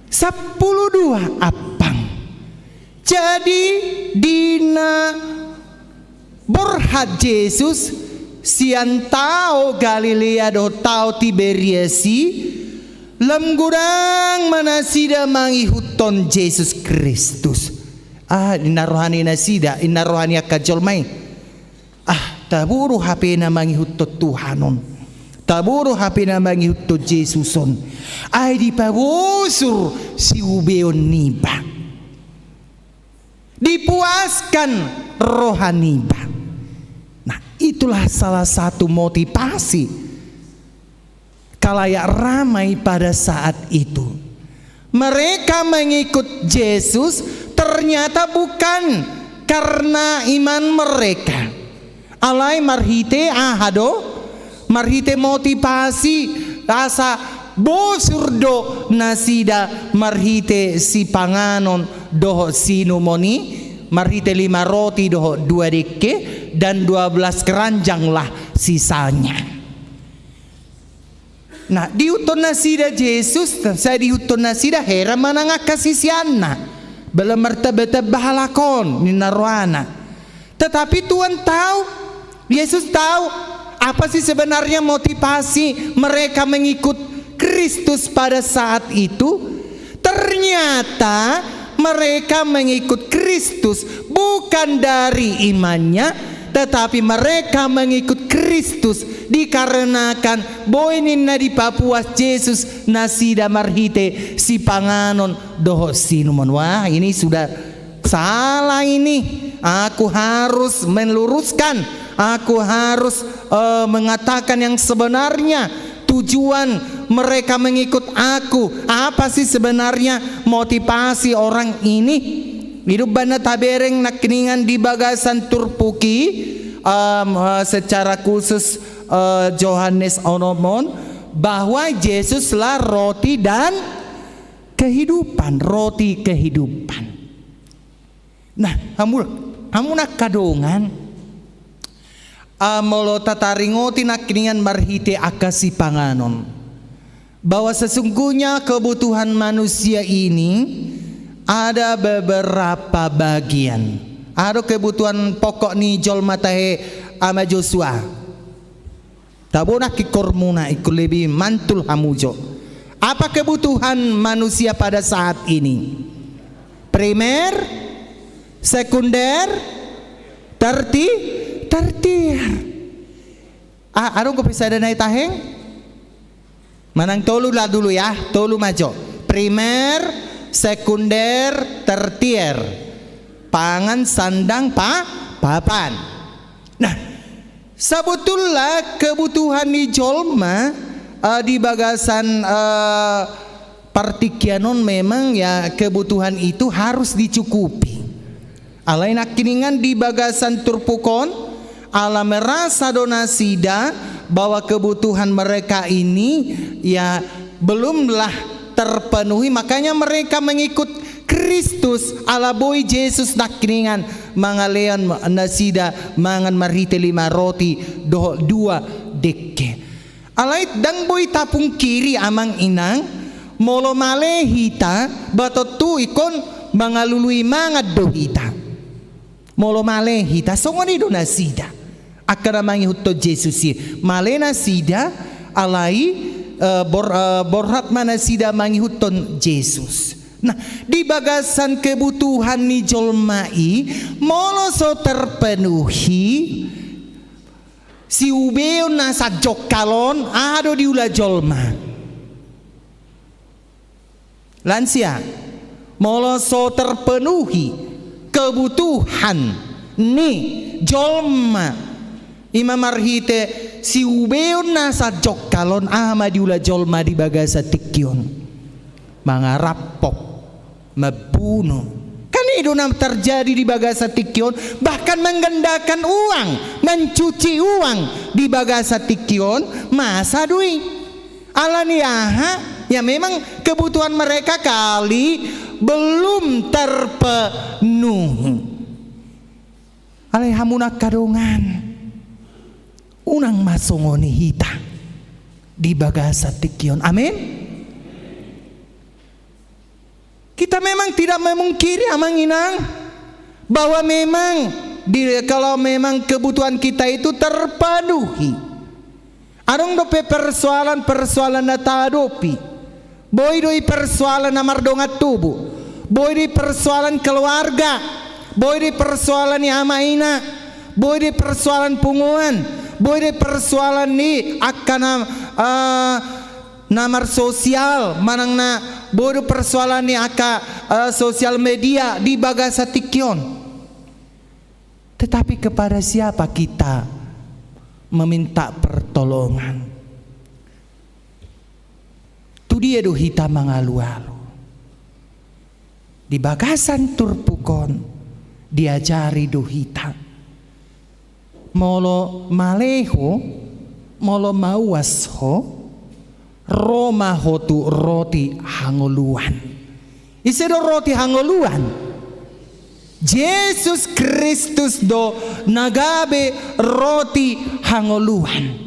sampulu dua ampang. Jadi, di na borhat Jesus sian tao Galilea dohot tao Tiberias i, lam godang ma nasida mangihuthon Jesus Kristus. Ah, inna roha ni nasida, inna roha ni angka jolma i. Ah, tabo do hape na mangihuthon Tuhan on. Tabo do hape na mangihuthon Jesus on. Ai dipabosur siubeon niba. Dipuaskan roha niba. Nah, Itulah salah satu motivasi khalayak ramai pada saat itu. Mereka mengikut Jesus ternyata bukan karena iman mereka. Alai marhite aha do? Marhite motivasi asa bosur do nasida marhite sipanganon dohot siinumon i, marhite lima roti dohot dua dekke dan dua belas keranjanglah sisanya. Nah, diihuthon nasida Jesus, sai diihuthon nasida heran manang angka siseanna. Bala martamba-tamba halak on, ninna rohana. Tetapi Tuhan tahu, Yesus tahu apa sih sebenarnya motivasi mereka mengikut Kristus pada saat itu. Ternyata mereka mengikut Kristus bukan dari imannya, tetapi mereka mengikut Kristus dikarenakan boi ninna dipapuas Jesus nasida marhite sipanganon dohot siinumon. Wah, ini sudah salah ini. Aku harus meluruskan. Aku harus, eh, mengatakan yang sebenarnya. Tujuan mereka mengikut aku. Apa sih sebenarnya motivasi orang ini? Di umbahen na tabereng nangkiningan di bagasan turpuk i, em, eh, secara khusus, eh, Johannes onom on, bahwa Jesuslah roti dan kehidupan, roti kehidupan. Nah, hamu, hamu angka dongan, ah, molo tataringoti nangkiningan marhite angka sipanganon, bahwa sesungguhnya kebutuhan manusia ini ada beberapa bagian. Adong kebutuhan pokok ni jolma tahe, Ama Joshua. Tabo nangkin kormuna, ingkon lebih mantul hamu jo. Apa kebutuhan manusia pada saat ini? Primer, sekunder, terti-, tertier. Ah, adong dope sada na i tahe? Manang tolu lah dulu ya, tolu ma jo. Primer, sekunder, tertier. Pangan, sandang, pa-, papan. Nah, sabotulna kebutuhan ni jolma, eh, di bagasan, eh, partingkian on memang ya kebutuhan itu harus dicukupi. Alai nangkiningan di bagasan turpuk on, ala merasa do nasida bahwa kebutuhan mereka ini ya belumlah terpenuhi, makanya mereka mengikut Kristus, ala boi Jesus nangkiningan mangalehon nasida mangan marhite lima roti dohot dua dekke. Alai ndang boi tapungkiri amang inang, molo male hita, ba tontu ingkon mangalului mangan do hita. Molo male hita, songon i do nasida. Angka na mangihuthon Jesus i, male nasida, alai, eh, bor-, eh, borhat ma nasida mangihuthon Jesus. Nah, di bagasan kebutuhan ni jolma i, molo so terpenuhi, siubeon na sanjongkal on, aha do diula jolma? Lansia, molo so terpenuhi kebutuhan ni jolma, ima marhite siubeon na sanjongkal on, aha ma diula jolma di bagasan tingki on? Mangarampok, mambunu. Kan i do na terjadi di bagasan tingki on, bahkan menggandakan uang, mencuci uang di bagasan tingki on, masa do i? Ala ni aha? Ya memang kebutuhan mereka kali belum terpenuhi. Alai hamu angka dongan, unang ma songon i hita di bagasan tingki on. Amin. Kita memang tidak memungkiri, amang inang, bahwa memang di, kalau memang kebutuhan kita itu terpenuhi. Adong dope persoalan-persoalan na tahadopi. Boi do i persoalan na mardongan tubu. Boi do i persoalan keluarga. Boi do i persoalan ni ama ina. Boi do i persoalan punguan. Boi do i persoalan ni angka na, eh, na marsosial, manang na boi do persoalan ni angka, eh, sosial media di bagasan tingki on. Tetapi kepada siapa kita meminta pertolongan. Tu dia do hita mangalualu? Di bagasan turpuk on diajari do hita. Molo male ho, molo mauas ho, ro ma ho tu roti hangoluan. Ise do roti hangoluan? Jesus Kristus do na gabe roti hangoluan.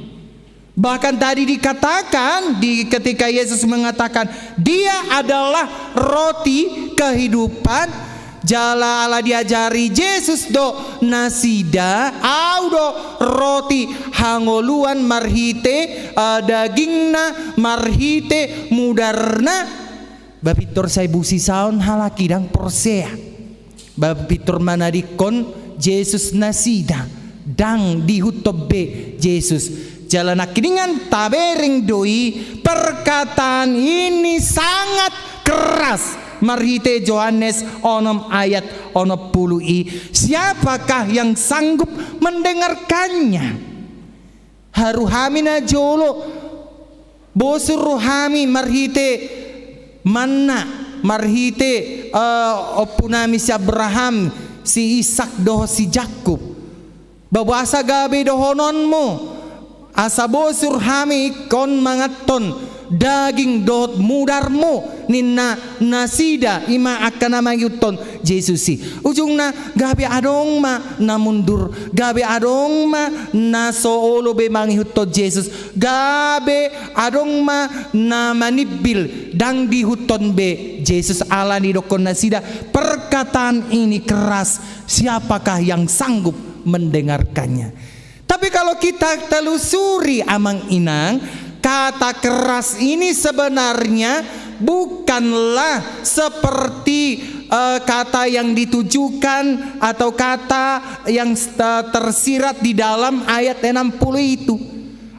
Bahkan tadi dikatakan, di ketika Yesus mengatakan, "Dia adalah roti kehidupan," jala ala diajari Jesus do nasida, "Au do roti hangoluan marhite, eh, dagingna, marhite mudarna." Ba pintor sai busisaon halak i ndang porsea. Ba pintor manadingkon Jesus nasida, ndang diihuthon be Jesus. Jala nangkiningan tabereng do i, perkataan ini sangat keras, marhite Johannes onom ayat onom pulu i. Siapakah yang sanggup mendengarkannya? Haru hami na jolo, bosur rohami marhite manna, marhite, eh, ompunami si Abraham, si Ishak dohot si Jakub. Ba boasa gabe dohononmu, asa bosur hami ingkon manganhon daging dohot mudarmu, ninna nasida, i ma angka na mangihuthon Jesus i. Ujungna gabe adong ma na mundur, gabe adong ma na so olo be mangihuthon Jesus, gabe adong ma na manimbil, ndang diihuthon be Jesus. Ala ni didokkon nasida, "Perkataan ini keras, siapakah yang sanggup mendengarkannya?" Tapi kalau kita telusuri, amang inang, kata keras ini sebenarnya bukanlah seperti, eh, kata yang ditujukan atau kata yang, eh, tersirat di dalam ayat enam puluh itu.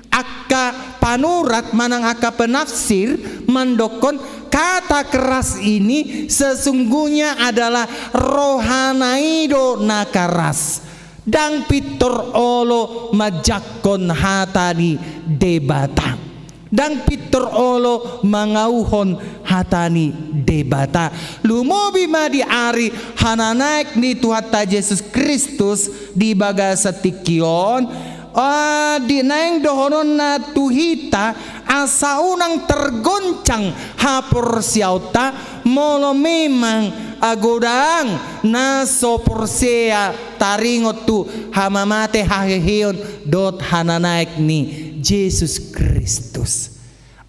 Angka panurat manang angka penafsir mandokkon kata keras ini sesungguhnya adalah rohana i do na keras. Ndang pintor olo manjangkon hata ni Debata. Ndang pintor olo mangauhon hata ni Debata. Lumobi ma di ari hananaek ni Tuhanta Jesus Kristus di bagasan tingki on, ah, di naeng dohononna tu hita, asa unang tergoncang haporseaonta, molo memang, ah, godang na so porsea taringot tu hamamate, haheheon dohot hananaek ni Jesus Kristus.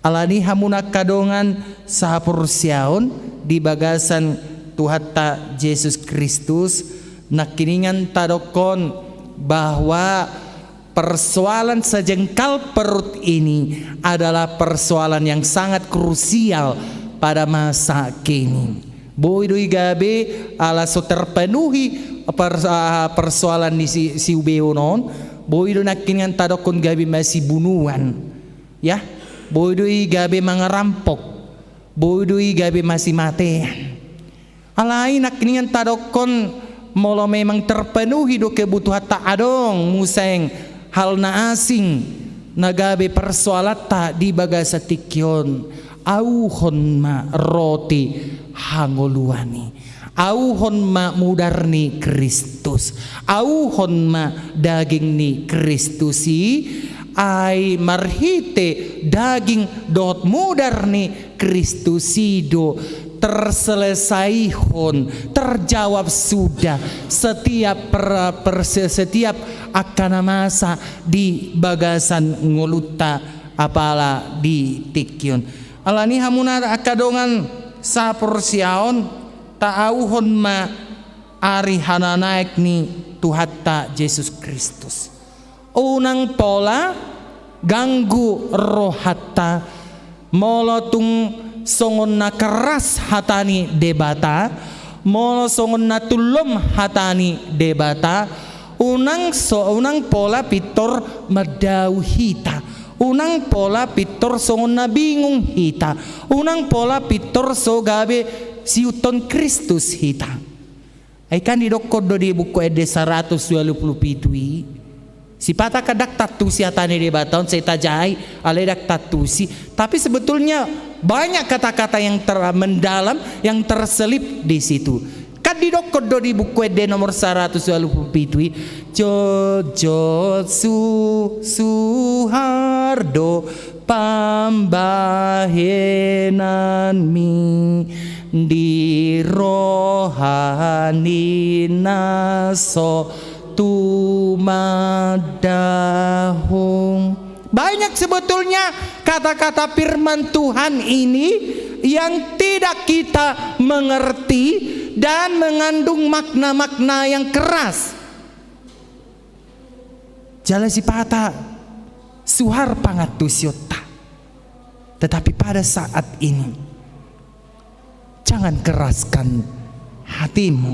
Ala ni i, hamu na angka dongan sahaporseaon di bagasan Tuhanta Jesus Kristus, nangkiningan tadokkon bahwa persoalan sejengkal perut ini adalah persoalan yang sangat krusial pada masa kini. Boi do i gabe ala so terpenuhi per-, ah, persoalan ni si, siubeon on, boi do nangkiningan tadokkon gabe masibunuan. Ya, boi do i gabe mangarampok, boi do i gabe masimatean. Alai nangkiningan tadokkon molo memang terpenuhi do kebutuhanta, adong muse hal na asing na gabe persoalanta di bagasan tingki on, auhon ma roti hangoluan i. Auhon ma mudar ni Kristus, auhon ma daging ni Kristus i, ai marhite daging dohot mudar ni Kristus i do terselesaihon, terjawab sudah setiap per-, per-, setiap angka na masa di bagasan ngolunta apala di tingki on. Ala ni i, hamu na angka dongan saporseaon, taauhon ma ari hananaek ni Tuhanta Jesus Kristus. Unang pola ganggu rohanta, molo tung songon na keras hata ni Debata, molo songon na tullom hata ni Debata, unang so, unang pola pintor mandao hita. Unang pola pintor songon na bingung hita. Unang pola pintor so gabe siihuthon Kristus hita. Ai kan didokkon do di Buku Ende saratus ualu pulu pitu i, Sipata kan ndang tantusi hata ni Debata on, sai tajaha i, alai ndang tantusi. Tapi sebetulnya banyak kata-kata yang ter-, mendalam, yang terselip di situ. Kan didokkon do di Buku Ende nomor saratus ualu pulu pitu i, jotjot su-, suhar do pambahenanmi di roha ni na so tumandangkon. Banyak sebetulnya kata-kata firman Tuhan ini yang tidak kita mengerti dan mengandung makna-makna yang keras. Jala sipata suhar pangantusionta. Tetapi pada saat ini, jangan keraskan hatimu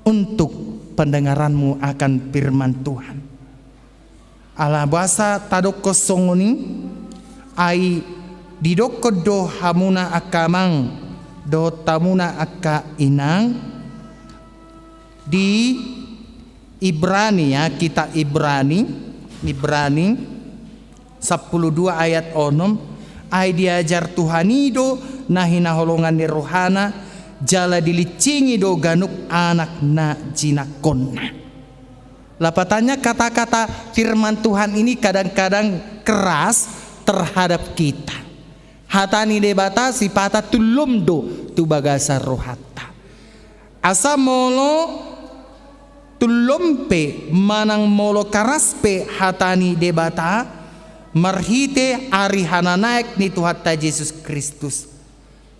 untuk pendengaranmu akan firman Tuhan. Ala boasa tadokkon songon i, ai didokkon do hamuna angka amang dohot hamuna angka inang, di Ibrani, ya, kitab Ibrani, Ibrani sampulu dua ayat onom, ai diajar Tuhan i do na hinaholongan ni rohana, jala dilinsingi do ganup anak na jinangkonna. Lapatannya, kata-kata firman Tuhan ini kadang-kadang keras terhadap kita. Hata ni Debata sipata tullom do tu bagasan rohanta. Asa molo tullom pe manang molo keras pe hata ni Debata, marhite ari hananaek ni Tuhanta Jesus Kristus,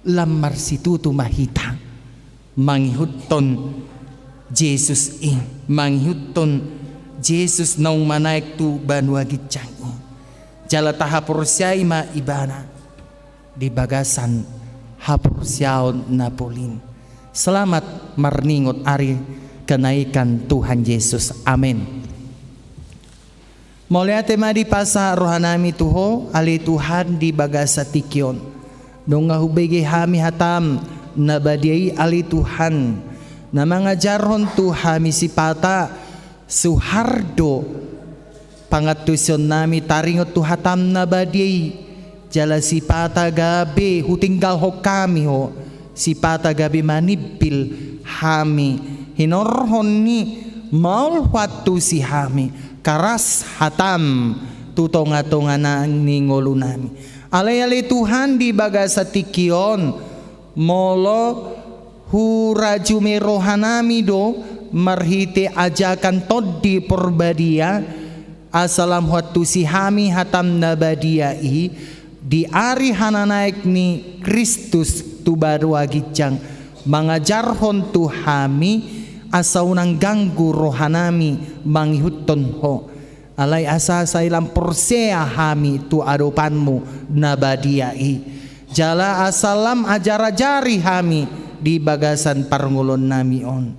lam marsitutu ma hita mangihuthon Jesus i, mangihuthon Jesus naung manaek tu banua ginjang i. Jala tahaporseai ma Ibana di bagasan haporseaon na polin. Selamat marningot ari kenaikan Tuhan Yesus. Amin. Mauliate ma dipasahat rohanami tu Ho, ale Tuhan, di bagasan tingki on. Nunga hubege hami hataM na badia i, ale Tuhan, na mangajarhon tu hami sipata suhar do pangantusionnami taringot tu hataM na badia i, jala sipata gabe hutinggalhon hami Ho, sipata gabe manimpil hami hinorhon ni maol huantusi hami, keras hataM tu tonga-tonga na-, ni ngolunami. Alai ale Tuhan, di bagasan tingki on, molo hurajumi rohanami do marhite ajakan Tondi Porbadia, asa lam huantusi hami hataM na badia i, di ari hananaek ni Kristus tu banua ginjang, mangajarhon tu hami, asa unang ganggu rohanami mangihuthon Ho. Alai asa sai lam porsea hami tu adopanMu na badia i. Jala asa lam ajar-ajari hami di bagasan parngoluonnami on.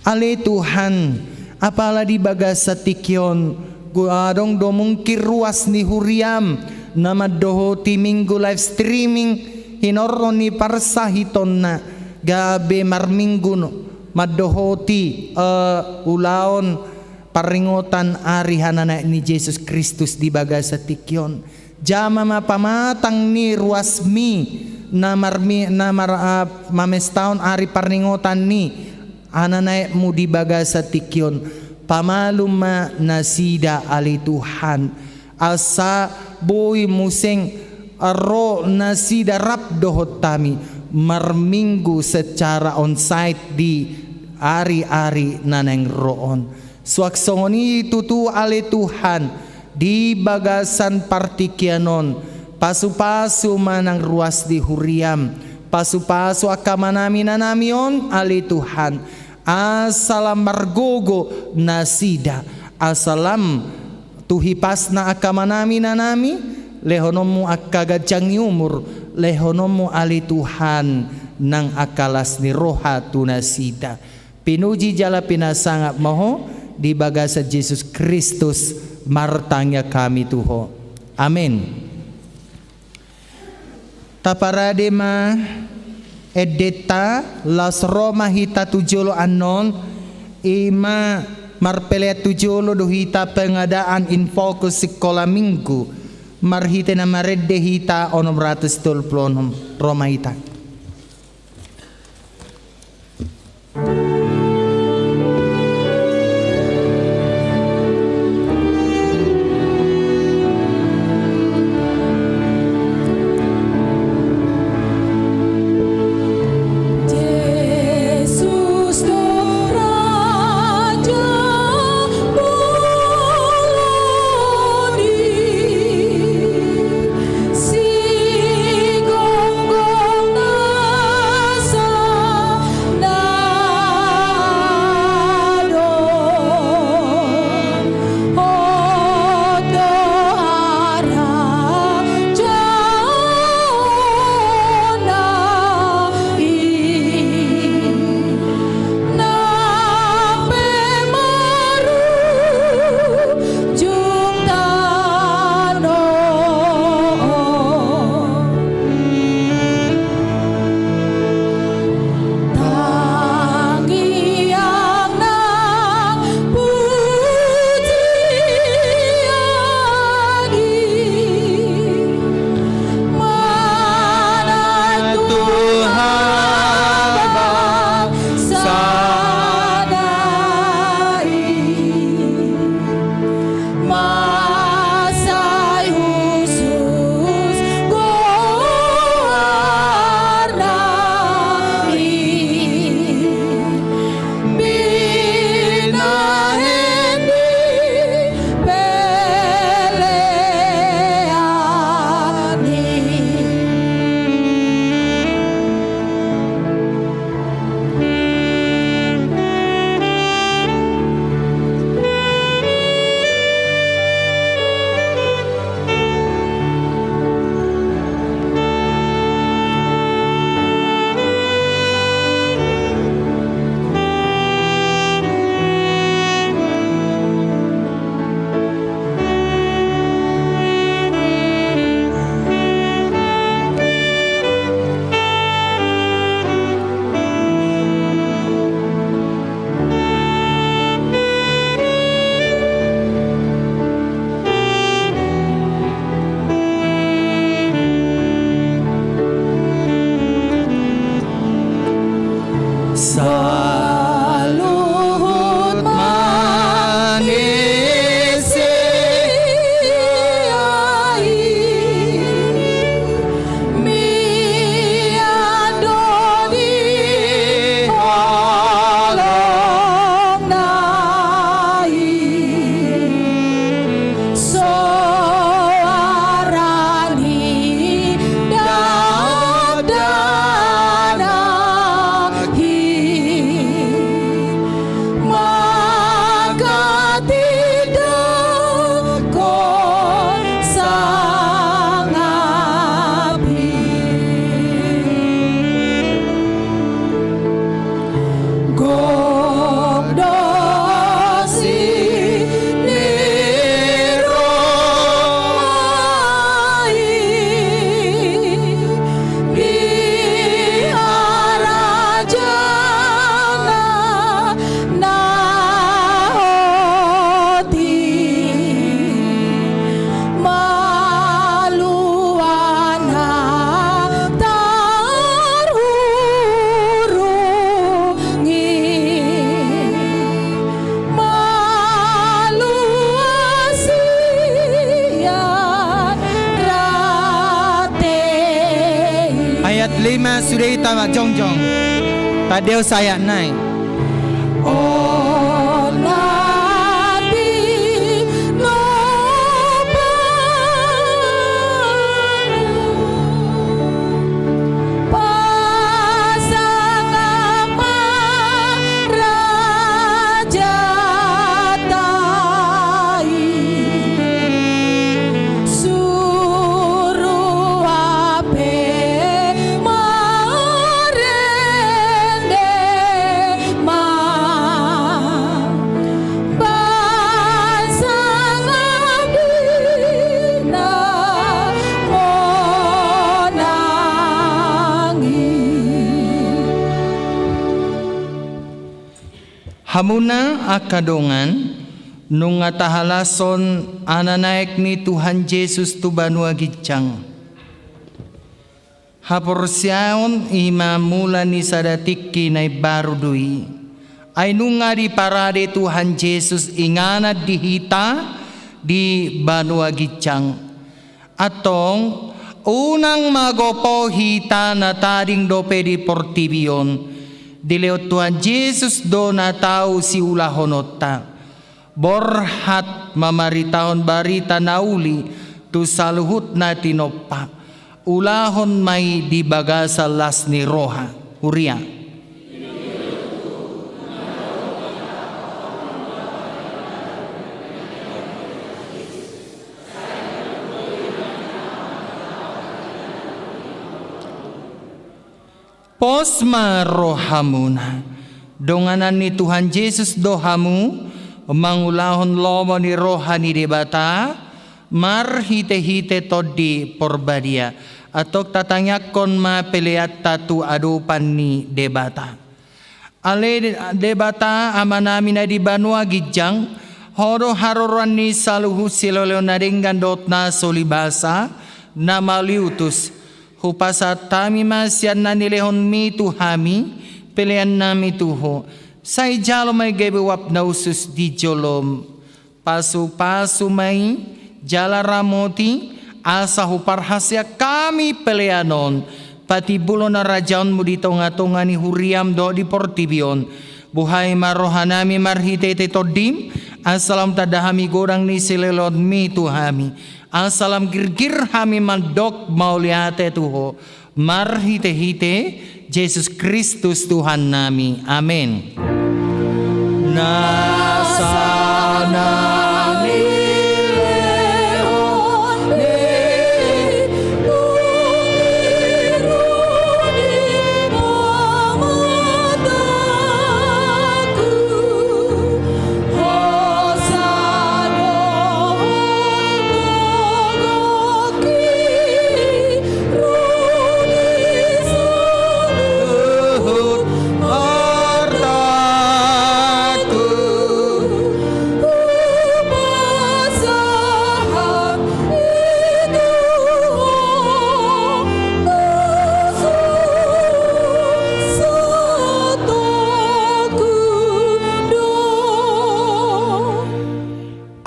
Ale Tuhan, apala di bagasan tingki on, gu-, adong do mungkin ruas ni huriaM na mandohoti minggu live streaming, hinorhon ni parsahitonna, gabe marminggu no, mandohoti, eh, ulaon parningotan ari hananaek ni Jesus Kristus di bagasan tingki on. Jama ma pamatang ni ruasMi na marmi-, na mar-, ah, mamestahon ari parningotan ni hananaekMu di bagasan tingki on. Pamalum ma nasida, ale Tuhan, asa boi muse ro nasida rap dohot hami marminggu secara onsite di ari-ari na naeng ro on. Suang songon i tutu, ale Tuhan, di bagasan partingkian on, pasu-pasu ma nang ruas ni huriaM, pasu-pasu angka amanami inanami on, ale Tuhan, asa lam margogo nasida, asa lam tu hipasna angka amanami inanami, lehononMu angka ganjang ni umur, lehononMu, ale Tuhan, nang angka las ni roha tu nasida. Pinuji jala pinasangap ma Ho, di bagasan Jesus Kristus martangiang hami tu Ho. Amin. Taparade ma endenta, laos ro ma hita tu jolo annon, i ma Marpelean tu jolo do hita pengadaan in fokus sikola minggu, marhite na marende hita onom ratus tolu pulu onom. Ro ma hita. Saluhut ma ni si ai, mian do di holongna i, soara ni dakdanak i, mangkatindangkon sangap i. Gok do si ni Roma i, di harajana na hot i, malua na tarhurung i, malua sian rate i. Ayat lima sude hita jongjong. Tadeo sa ayat nai. On na tinopa pasangap ma rajanta i, suru hape marende Hamuna angka dongan, nunga tahalashon Anak naek ni Tuhan Jesus tu banua ginjang. Haporseaon i ma mula ni sada tingki na imbaru do i. Ai nunga diparade Tuhan Jesus inganan di hita di banua ginjang. Antong, unang ma gopo hita na tading dope di portibi on. Dilehon Tuhan Jesus do na tau siulahononta. Borhat mamaritahon barita na uli tu saluhut na tinompa. Ulahon ma i di bagasan las ni roha. Huria. Pos ma rohamuna. Donganan ni Tuhan Jesus do hamu, mangulahon lomo ni roha ni Debata, marhitehite Tondi Porbadia. Antong tatangiangkon ma peleanta tu adopan ni Debata. Ale Debata, Amanami na di banua ginjang, Ho do haroroan ni saluhut silehon na denggan dohot na so libasa, na mauliutus. Hupasahat hami ma sian na nilehonmi tu hami, peleannami tu Ho. Sai jalo ma i gabe uap na hushus di jolom. Pasupasu ma i, jala ramoti, asa huparhaseang hami pelean on. Patimbulhon harajaonmu di tongatonga ni huriam dohot di portibi on. Buhai ma rohanami marhitehite Tondim, asa lam tanda hami godang ni silehonmi tu hami. Asa lam girgir hami mandok mauliate tu Ho. Marhitehite Jesus Kristus Tuhannami. Amen. Na sana ni lehon ni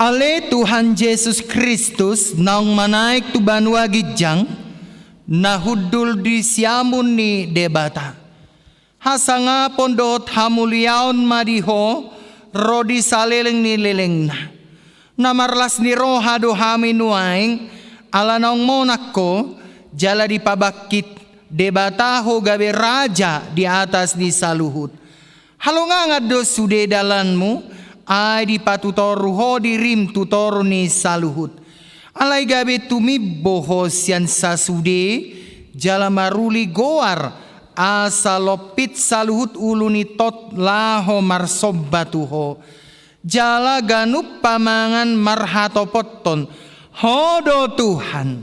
Ale Tuhan Jesus Kristus, naung manaek tu banua ginjang, na hundul di siamun ni Debata. Hasangapon dohot hamuliaon ma di Ho, ro di saleleng ni lelengna. Na marlas ni roha do hami nuaeng, ala naung monang Ho, jala dipabangkit Debata Ho gabe Raja di atas ni saluhut. Halongangan do sude dalanmu, ai dipatutoru Ho dirim tu toru ni saluhut. Alai gabe tumimbo Ho sian sasude, jala maruli goar, asa lompit saluhut ulu ni tot laho marsomba tu Ho. Jala ganup pamangan marhatopothon, Ho do Tuhan.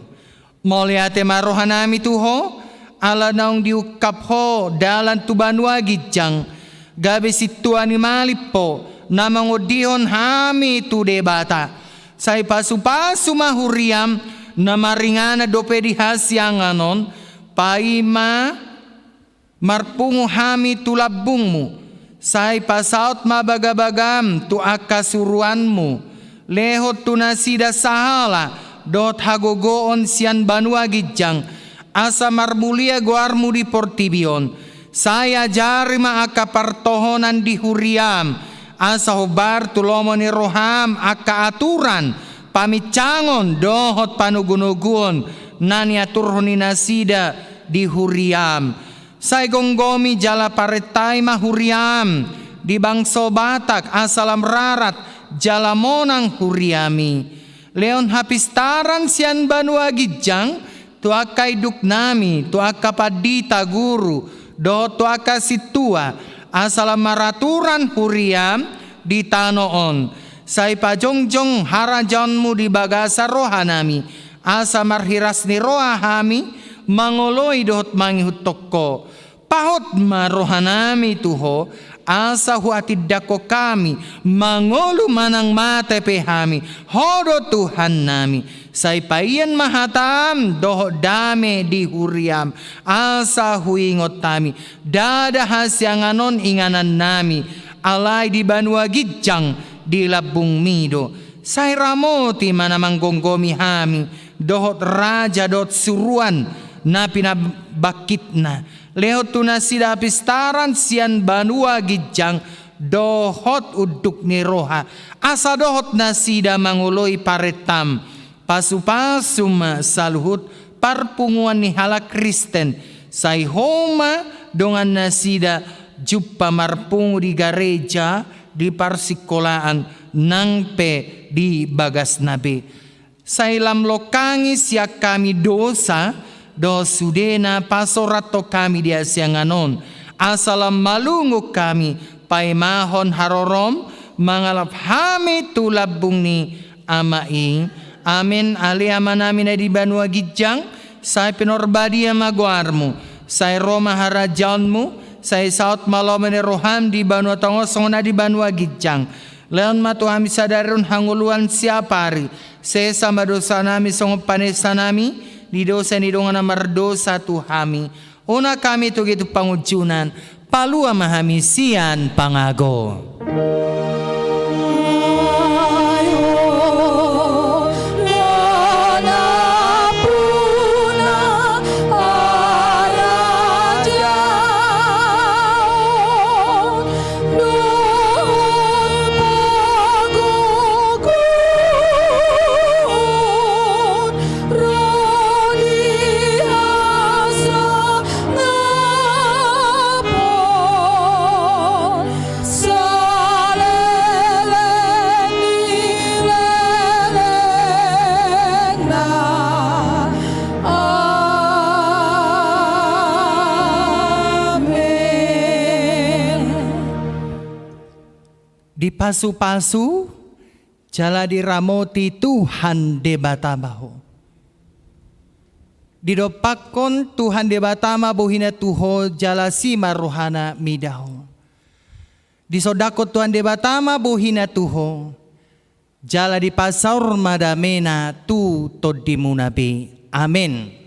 Mauliate ma rohanami tu Ho, ala naung diungkap Ho dalan tu banua ginjang, gabe sintua ni malim Ho, na mangondihon hami tu Debata. Sai pasupasu ma huriam, na maringanan dope di hasiangan on, paima marpungu hami tu lambungmu, sai pasaut ma bagabagam tu angka suruanmu, lehon tu nasida sahala dohot hagogoon sian banua ginjang, asa marmulia goarmu di portibi on. Sai ajari ma angka partohonan di huriam, asa hombar tu lomo ni roham angka aturan, pamincangon dohot panogunoguon na niaturhon ni nasida di huriam. Sai gomgomi jala parentai ma huriam di bangso Batak asa lam rarat jala monang huriami. Lehon hapistaran sian banua ginjang tu angka induknami, tu angka pandita guru, dohot tu angka sintua, asa lam maraturan huriam di tano on. Sai pajongjong harajaonmu di bagasan rohanami, asa marhiras ni roha hami mangoloi dohot mangihuthon Ho. Pahot ma rohanami tu Ho, asa huhatindangkon hami, mangolu manang mate pe hami, Ho do Tuhannami. Sai paian ma hataM dohot dame di huriaM, asa huingot hami, ndada hasiangan on inganannami, alai di banua ginjang di lambungmi do. Sai ramoti ma na manggomgomi hami, dohot raja dohot suruan na pinabangkitna. Lehon tu nasida hapistaran sian banua ginjang dohot unduk ni roha, asa dohot nasida mangoloi parentaM. Pasupasu ma saluhut parpunguan ni halak Kristen, sai Ho ma dongan nasida jumpa marpungu di gareja, di parsingkolaan, nang pe di bagasna be. Sai lam longkangi sian hami dosa dohot sude na pasorathon hami di hasiangan on, asa lam malungun hami paimahon haroroM, mangalap hami tu lambung ni Ama i. Amen. Ale Amanami na di banua ginjang, sai pinarbadia ma goarMu, sai ro ma harajaonMu, sai saut ma lomo ni rohaM di banua tonga on songon na di banua ginjang. Lehon ma tu hami sadari on hangoluan siapari, sesa ma dosanami songon panesanami di dosa ni dongan na mardosa tu hami. Unang hami togihon tu pangunjunan, palua ma hami sian pangago. Amen. Dipasupasu jala diramoti Tuhan Debata ma ho. Didompakkon Tuhan Debata ma bohina tu ho jala asi ma rohana mida ho. Disondangkon Tuhan Debata ma bohina tu ho, jala dipasaor ma damena tu tondimuna be. Amen.